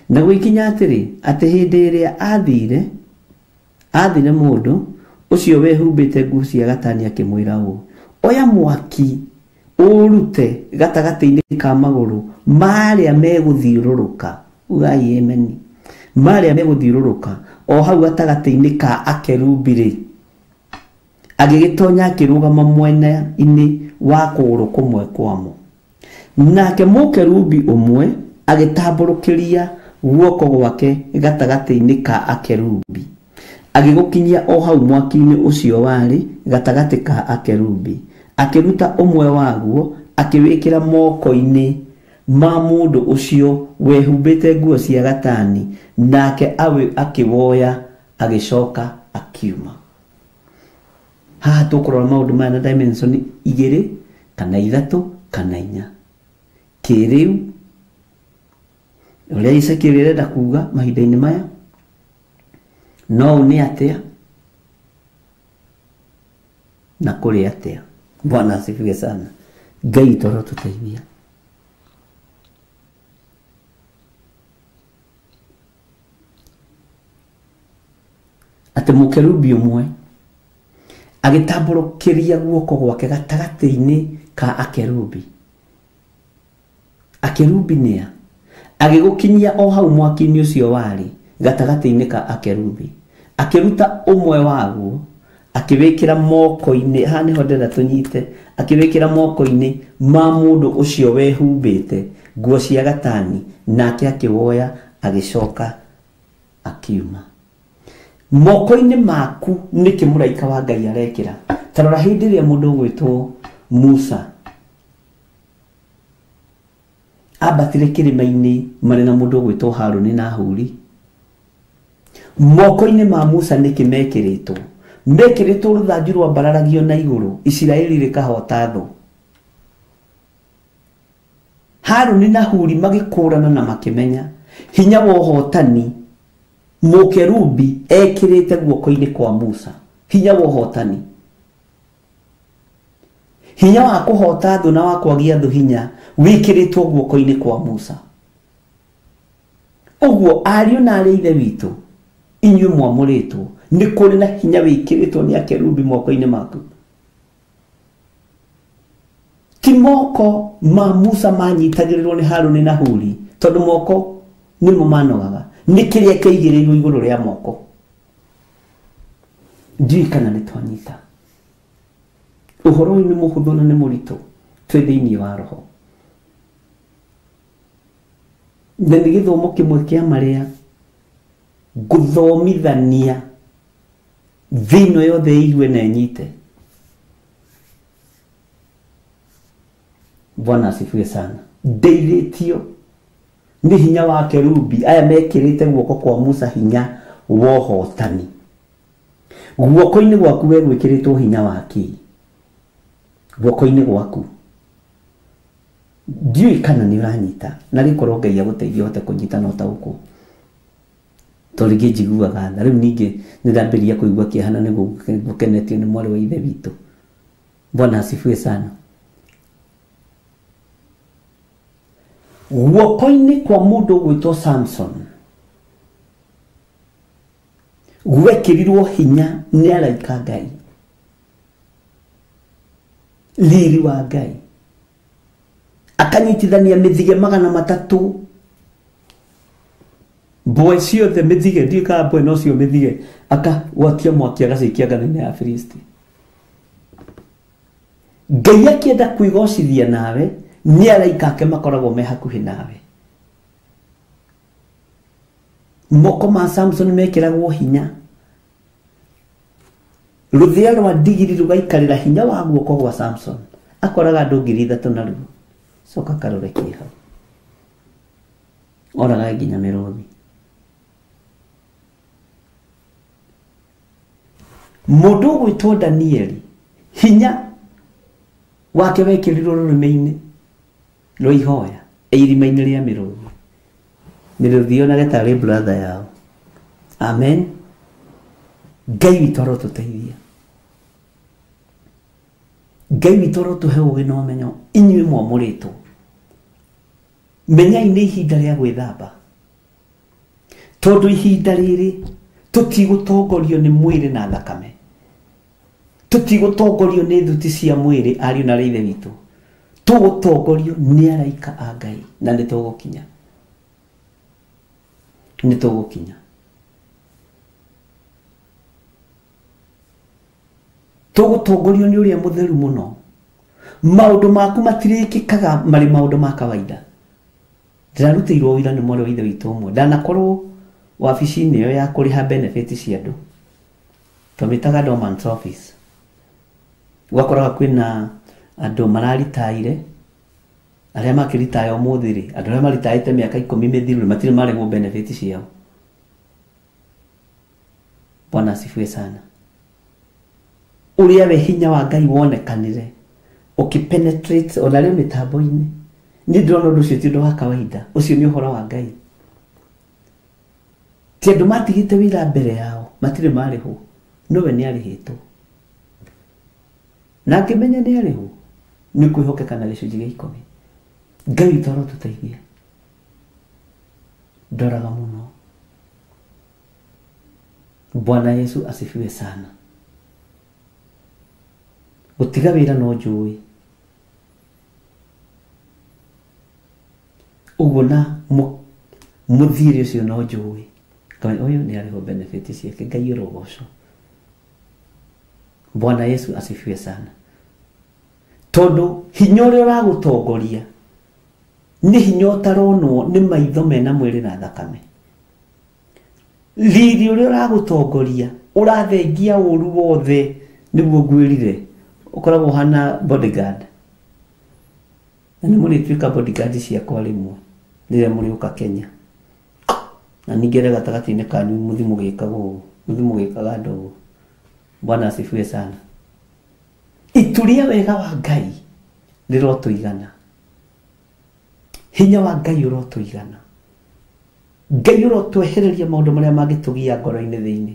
Na gũgĩkinya atĩrĩ, atĩ hĩndĩ ĩrĩa aathire mũndũ ũcio wehumbĩte nguo cia gatani akĩmwĩra ũũ, oya mwaki ũrute gatagatĩ-inĩ ka magũrũ marĩa megũthiũrũrũka. Ugai amen. Marĩa megũthiũrũrũka o hau gatagatĩ-inĩ ka akerubi rĩ, agĩgĩtonya akĩrũgama mwena-inĩ wa kũgũrũ kũmwe kwamo. Nake mũkerubi ũmwe agĩtambũrũkĩria guoko gwake gatagatĩ-inĩ ka akerubi, agĩgũkinyia o hau mwaki-inĩ ũcio warĩ gatagatĩ ka akerubi, akĩruta ũmwe waguo akĩwĩkĩra moko-inĩ ma mũndũ ũcio wehumbĩte nguo cia gatani, nake akĩwoya agĩcoka akiuma. Haha tũkũrora maũndũ maya na dimension 2 kana 3 kana 4. Kĩrĩu ũrĩa Ezekiel arenda kuga mahinda-inĩ maya, no nĩ atĩa na kũrĩ atĩa. Bwana asifiwe sana. Ngai toro tũteithia. Atĩ mũkerubi ũmwe agĩtambũrũkĩria guoko gwake gatagatĩ-inĩ ka akerubi. Akerubi nĩa? Agĩgũkinyia o hau mwaki-inĩ ũcio warĩ gatagatĩ-inĩ ka akerubi, akĩruta ũmwe waguo akĩwĩkĩra moko-inĩ. Haha nĩho ndĩrenda tũnyite. Akĩwĩkĩra moko-inĩ ma mũndũ ũcio wehumbĩte nguo cia gatani, nake akĩwoya agĩcoka akiuma. Moko-inĩ maku nĩkĩ mũraika wa Ngai arekĩra? Ta rora hĩndĩ ĩrĩa mũndũ ũgwĩtwo Musa ambatire kĩrĩma-inĩ marĩ na mũndũ ũgwĩtwo Harũni na Huri. Moko-inĩ ma Musa nĩkĩ mekĩrĩtwo? Mekĩrĩtwo rũthanju rwambararagio na igũrũ, Isiraeli rĩkahota thũ. Harũni na Huri magĩkũrana na makĩmenya hinya wa ũhotani mũkerubi ekĩrĩte guoko-inĩ kwa Musa. Hinya wa ũhotani, hinya wa kũhota thũ na wa kwagia thũ hinya wĩkĩrĩtwo guoko-inĩ kwa Musa. Ũguo ariũ na aarĩ a Ithe witũ, inyuĩ mwamũrĩtwo, nĩ kũrĩ na hinya wĩkĩrĩtwo nĩ akerubi moko-inĩ maku. Ti moko ma Musa manyitagĩrĩrwo nĩ Harũni na Huri, tondũ moko nĩmo manogaga, nĩ kĩrĩa kĩaigĩrĩirwo igũrũ rĩa moko. Ndiũĩ kana nĩ twanyita. Ũhoro ũyũ nĩ mũhũthũ na nĩ mũritũ, twĩ thĩinĩ wa roho. Na nĩ gĩthomo kĩmwe kĩa marĩa ngũthomithania thĩ ĩno yothe ĩigue na ĩnyite. Bwana asifiwe sana. Ndeithĩtio nĩ hinya wa kerubi aya mekĩrĩte guoko kwa Musa hinya wa ũhotani. Guoko-inĩ gwaku we gwĩkĩrĩtwo hinya wa kĩ? Guoko-inĩ gwaku. Ndiũĩ kana nĩ ũranyita, na rĩkorwo Ngai agũteithie ũhote kũnyita na ũtaũkwo. Tondũ rĩngĩ njiguaga tha, rĩu ningĩ nĩ ndambĩrĩria kũigua kĩeha na nĩ gũkenetio nĩ mwarĩ wa Ithe witũ. Bwana asifiwe sana. Guoko-inĩ kwa mũndũ ũgwĩtwo Samson gwekĩrirwo hinya nĩ araika Ngai, riri wa Ngai, akanyitithania mĩthige 300, mbwe ciothe mĩthige, ndiũĩ kana mbwe no cio mĩthige, akagwatia mwaki agacikia ngano-inĩ ya Filisti. Ngai akĩenda kwĩgocithia nawe, nĩ araika ake makoragwo me hakuhĩ nawe. Moko ma Samson mekĩragwo hinya, rũthĩa rwa ndigiri rũgaikarĩra hinya wa guoko gwa Samson, akoraga andũ 3,000 naruo. Coka karore kĩ hau, oraga nginya mĩrũthi. Mũndũ ũgwĩtwo Danieli hinya wake wekĩrirwo rũrĩmĩ-inĩ rwa ihoya irima-inĩ rĩa mĩrũthi. Mĩrũthi yonage tarĩ brother yao. Amen. Ngai witũ arotũteithia. Ngai witũ arotũhe ũũgĩ na ũmenyo inyuĩ mwamũrĩtwo. Menyai nĩ ihinda rĩa gwĩthamba. Tondũ ihinda rĩrĩ tũtigũtongorio nĩ mwĩrĩ na thakame. Tũtigũtongorio nĩ thuti cia mwĩrĩ ariũ na ithe witũ. Tũgũtongorio nĩ araika a Ngai na nĩ tũgũkinya. Nĩ tũgũkinya. Tũgũtongorio nĩ ũrĩa mũtheru mũno. Maũndũ maku matirĩkĩkaga marĩ maũndũ ma kawaida. Ndĩrarutĩirwo wĩra nĩ mwarĩ wa ithe witũ ũmwe. Ndanakorwo wabici-inĩ ĩyo ya kũrĩha benefit cia andũ. Twamĩtaga dormant office. Gwakoraga kwĩna andũ mararitaire, arĩa makĩritaya ũmũthĩ rĩ, andũ arĩa maritaĩte mĩaka 10 mĩthiru matirĩ marĩhwo benefit ciao. Bwana asifiwe sana. Ũrĩa we hinya wa Ngai wonekanire ũkĩpenetrate ona rĩu mĩtambo-inĩ. Niĩ ndĩrona ũndũ ũcio ti ũndũ wa kawaida. Ũcio nĩ ũhoro wa Ngai. Ti andũ matigĩte wĩra mbere yao, matirĩ marĩhwo. No we nĩ arĩhĩtwo. Na angĩmenya nĩ arĩhwo, nĩ kwĩhokeka na gĩcunjĩ gĩa 10. Ngai witũ arotũteithia. Ndoraga mũno. Bwana Yesu asifiwe sana. Gũtiga wĩra no njũĩ. Ũguo na mũthiri ũcio no njũĩ. Ngamenya ũyũ nĩ arĩhwo benefit ciake. Ngai ũrogocwo. Bwana Yesu asifiwe sana. Tondũ hinya ũrĩa ũragũtongoria nĩ hinya ũtaronwo nĩ maitho mena mwĩrĩ na thakame. Riri ũrĩa ũragũtongoria ũrathengia ũru wothe nĩguo ngwĩrire ũkoragwo ũhana bodyguard. Na nĩ mũrĩtuĩka bodyguard ciakwa rĩmwe rĩrĩa mũrĩũka Kenya. Na ningĩ gatagatĩ-inĩ kanyu mũthiĩ mũgĩkaga ũguo, mũthiĩ mũgĩkaga andũ ũguo. Bwana asifiwe sana. Itu rĩa wega wa Ngai rĩrotũigana. Hinya wa Ngai ũrotũigana. Ngai ũrotwehereria maũndũ marĩa mangĩtũgia ngoro-inĩ thĩinĩ.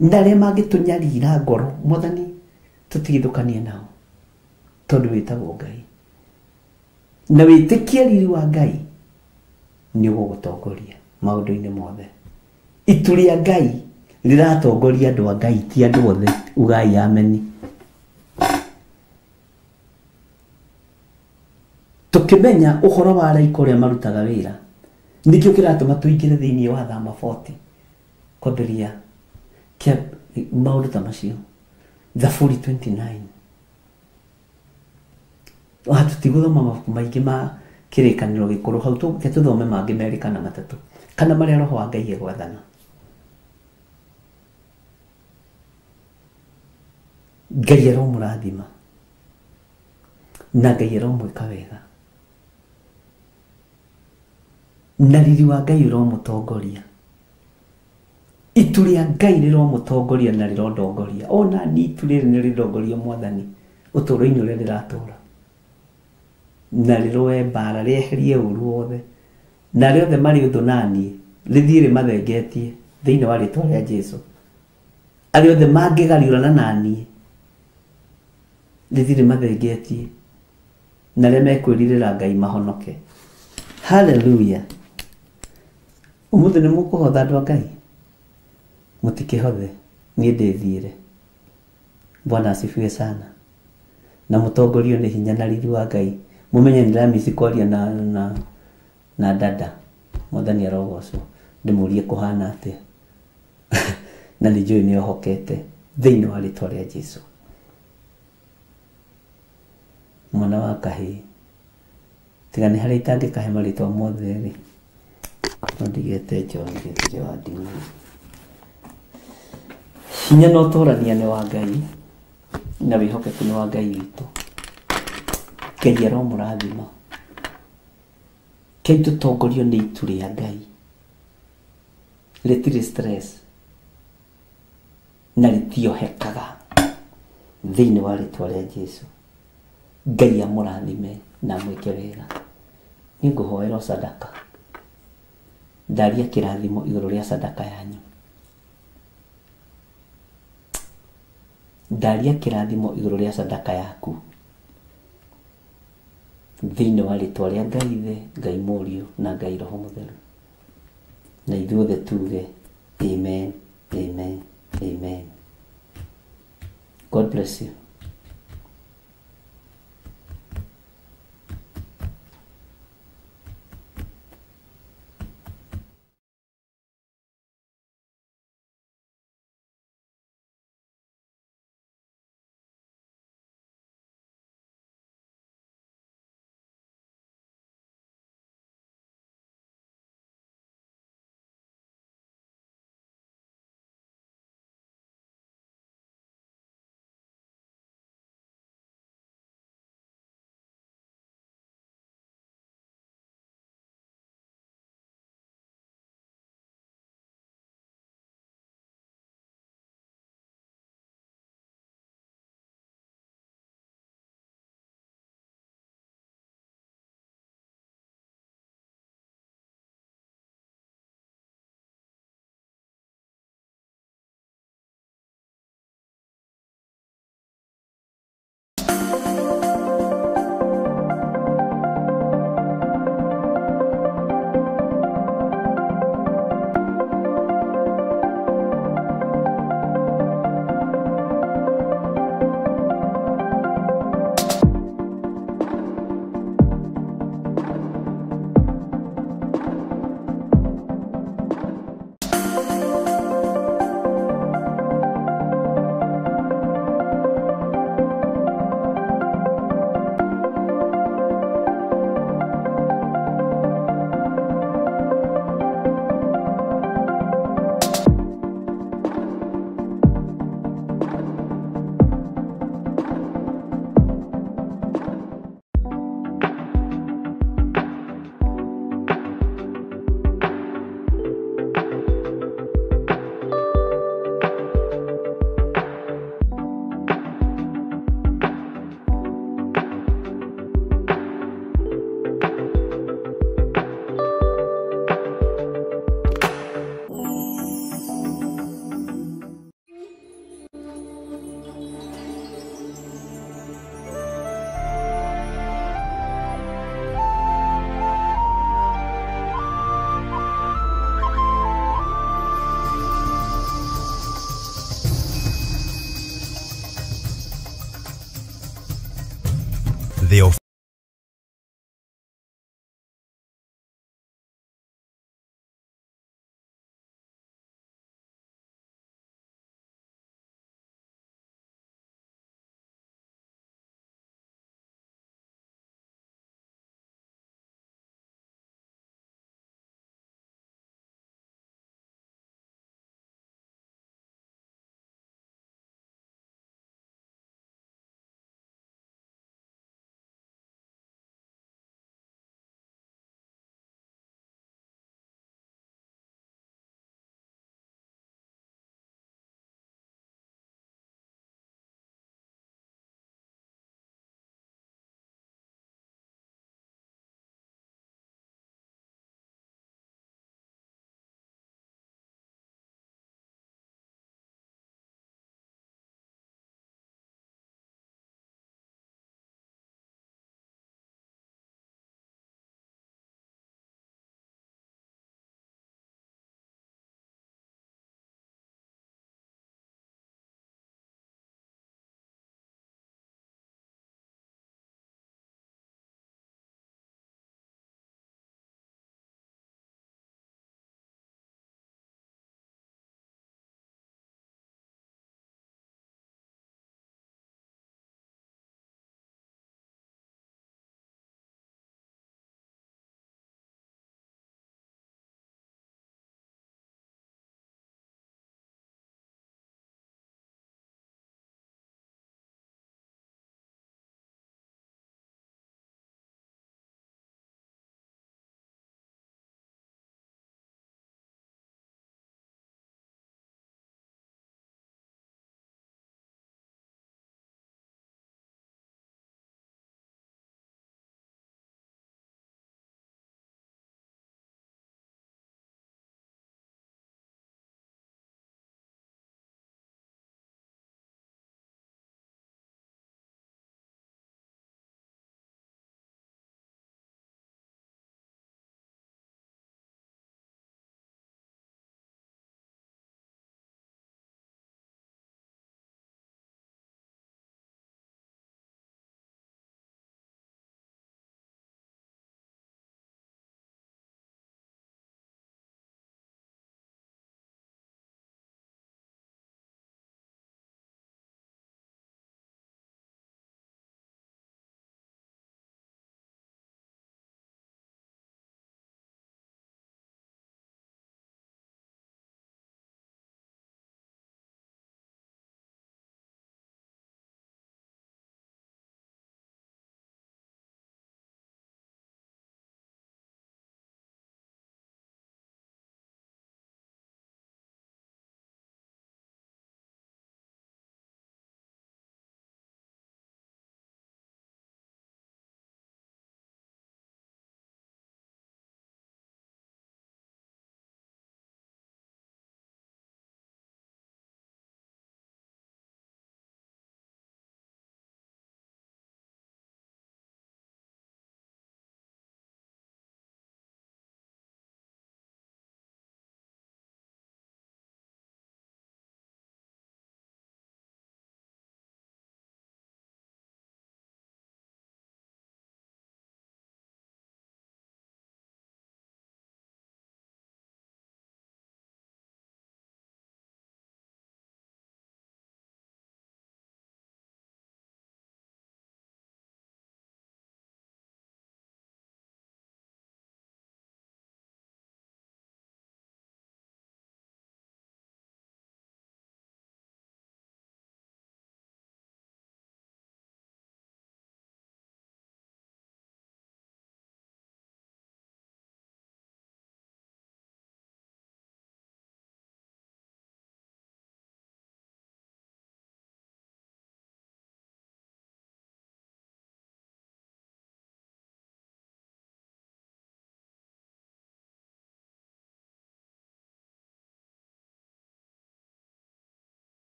Na arĩa mangĩtũnyarira ngoro, Mwathani tũtigithũkanie nao. Tondũ wĩtagwo Ngai. Na wĩtĩkie riri wa Ngai nĩ ũgũgũtongoria maũndũ-inĩ mothe. Itu rĩa Ngai rĩratongoria andũ a Ngai ti andũ othe. Ugai ameni. Tũkĩmenya ũhoro wa araika ũrĩa marutaga wĩra, nĩkĩo kĩratũma tũingĩre thĩinĩ wa Thama 40 kwambĩrĩria kĩa maũndũ ta macio. Thaburi 29. Tũtigũthoma mabuku maingĩ ma kĩrĩkanĩro gĩkũrũ hau, tũke tũthome mangĩ merĩ kana matatũ kana marĩa roho wa Ngai egwathana. Ngai aromũrathima na Ngai aromwĩka wega na riri wa Ngai ũromũtongoria. Itu rĩa Ngai rĩromũtongoria na rĩrondongoria. Ona ni itu rĩrĩ nĩ rĩrongoria Mwathani ũtũũro-inĩ ũrĩa ndĩratũũra. Na rĩrũe mbara rĩeherie ũru wothe. Na arĩa othe marĩ ũthũ naniĩ rĩthiĩ rĩmathengetie thĩinĩ wa rĩtwa rĩa Jesũ. Arĩa othe mangĩgariũrana naniĩ rĩthiĩ rĩmathengetie na arĩa mekwĩrirĩra Ngai mahonoke. Hallelujah. Ũmũthĩ nĩ mũkũhotha andũ a Ngai? Mũtikĩhothe, niĩ ndĩthiĩre. Bwana asifiwe sana. Na mũtongorio nĩ hinya na riri wa Ngai. Mũmenye nĩ ndĩramici kwaria na dada. Mwathani arogocwo. Ndĩmũrie kũhana atĩa. Na nĩ njũĩ nĩ ohokete thĩinĩ wa rĩtwa rĩa Jesũ. Mwana wa kahĩĩ. Tiga nĩ harĩa itangĩkahe marĩtwa mothe rĩ. No ndigete John gĩtirĩ wa ndini. Hinya na ũtũrania nĩ wa Ngai na wĩhokeku nĩ wa Ngai witũ. Ngai aromũrathima. Kei tũtongorio nĩ itu rĩa Ngai. Rĩtirĩ stress. Na rĩtiohekaga thĩinĩ wa rĩtwa rĩa Jesu. Ngai amũrathime na amwĩke wega. Niĩ ngũhoera o sadaka. Ndaria kĩrathimo igũrũ rĩa sadaka yanyu. Ndaria kĩrathimo igũrũ rĩa sadaka yaku thĩinĩ wa rĩtwa rĩa Ngai Ithe, Ngai Mũriũ na Ngai Roho Mũtheru. Na ithuothe tuge amen, amen, amen. God bless you.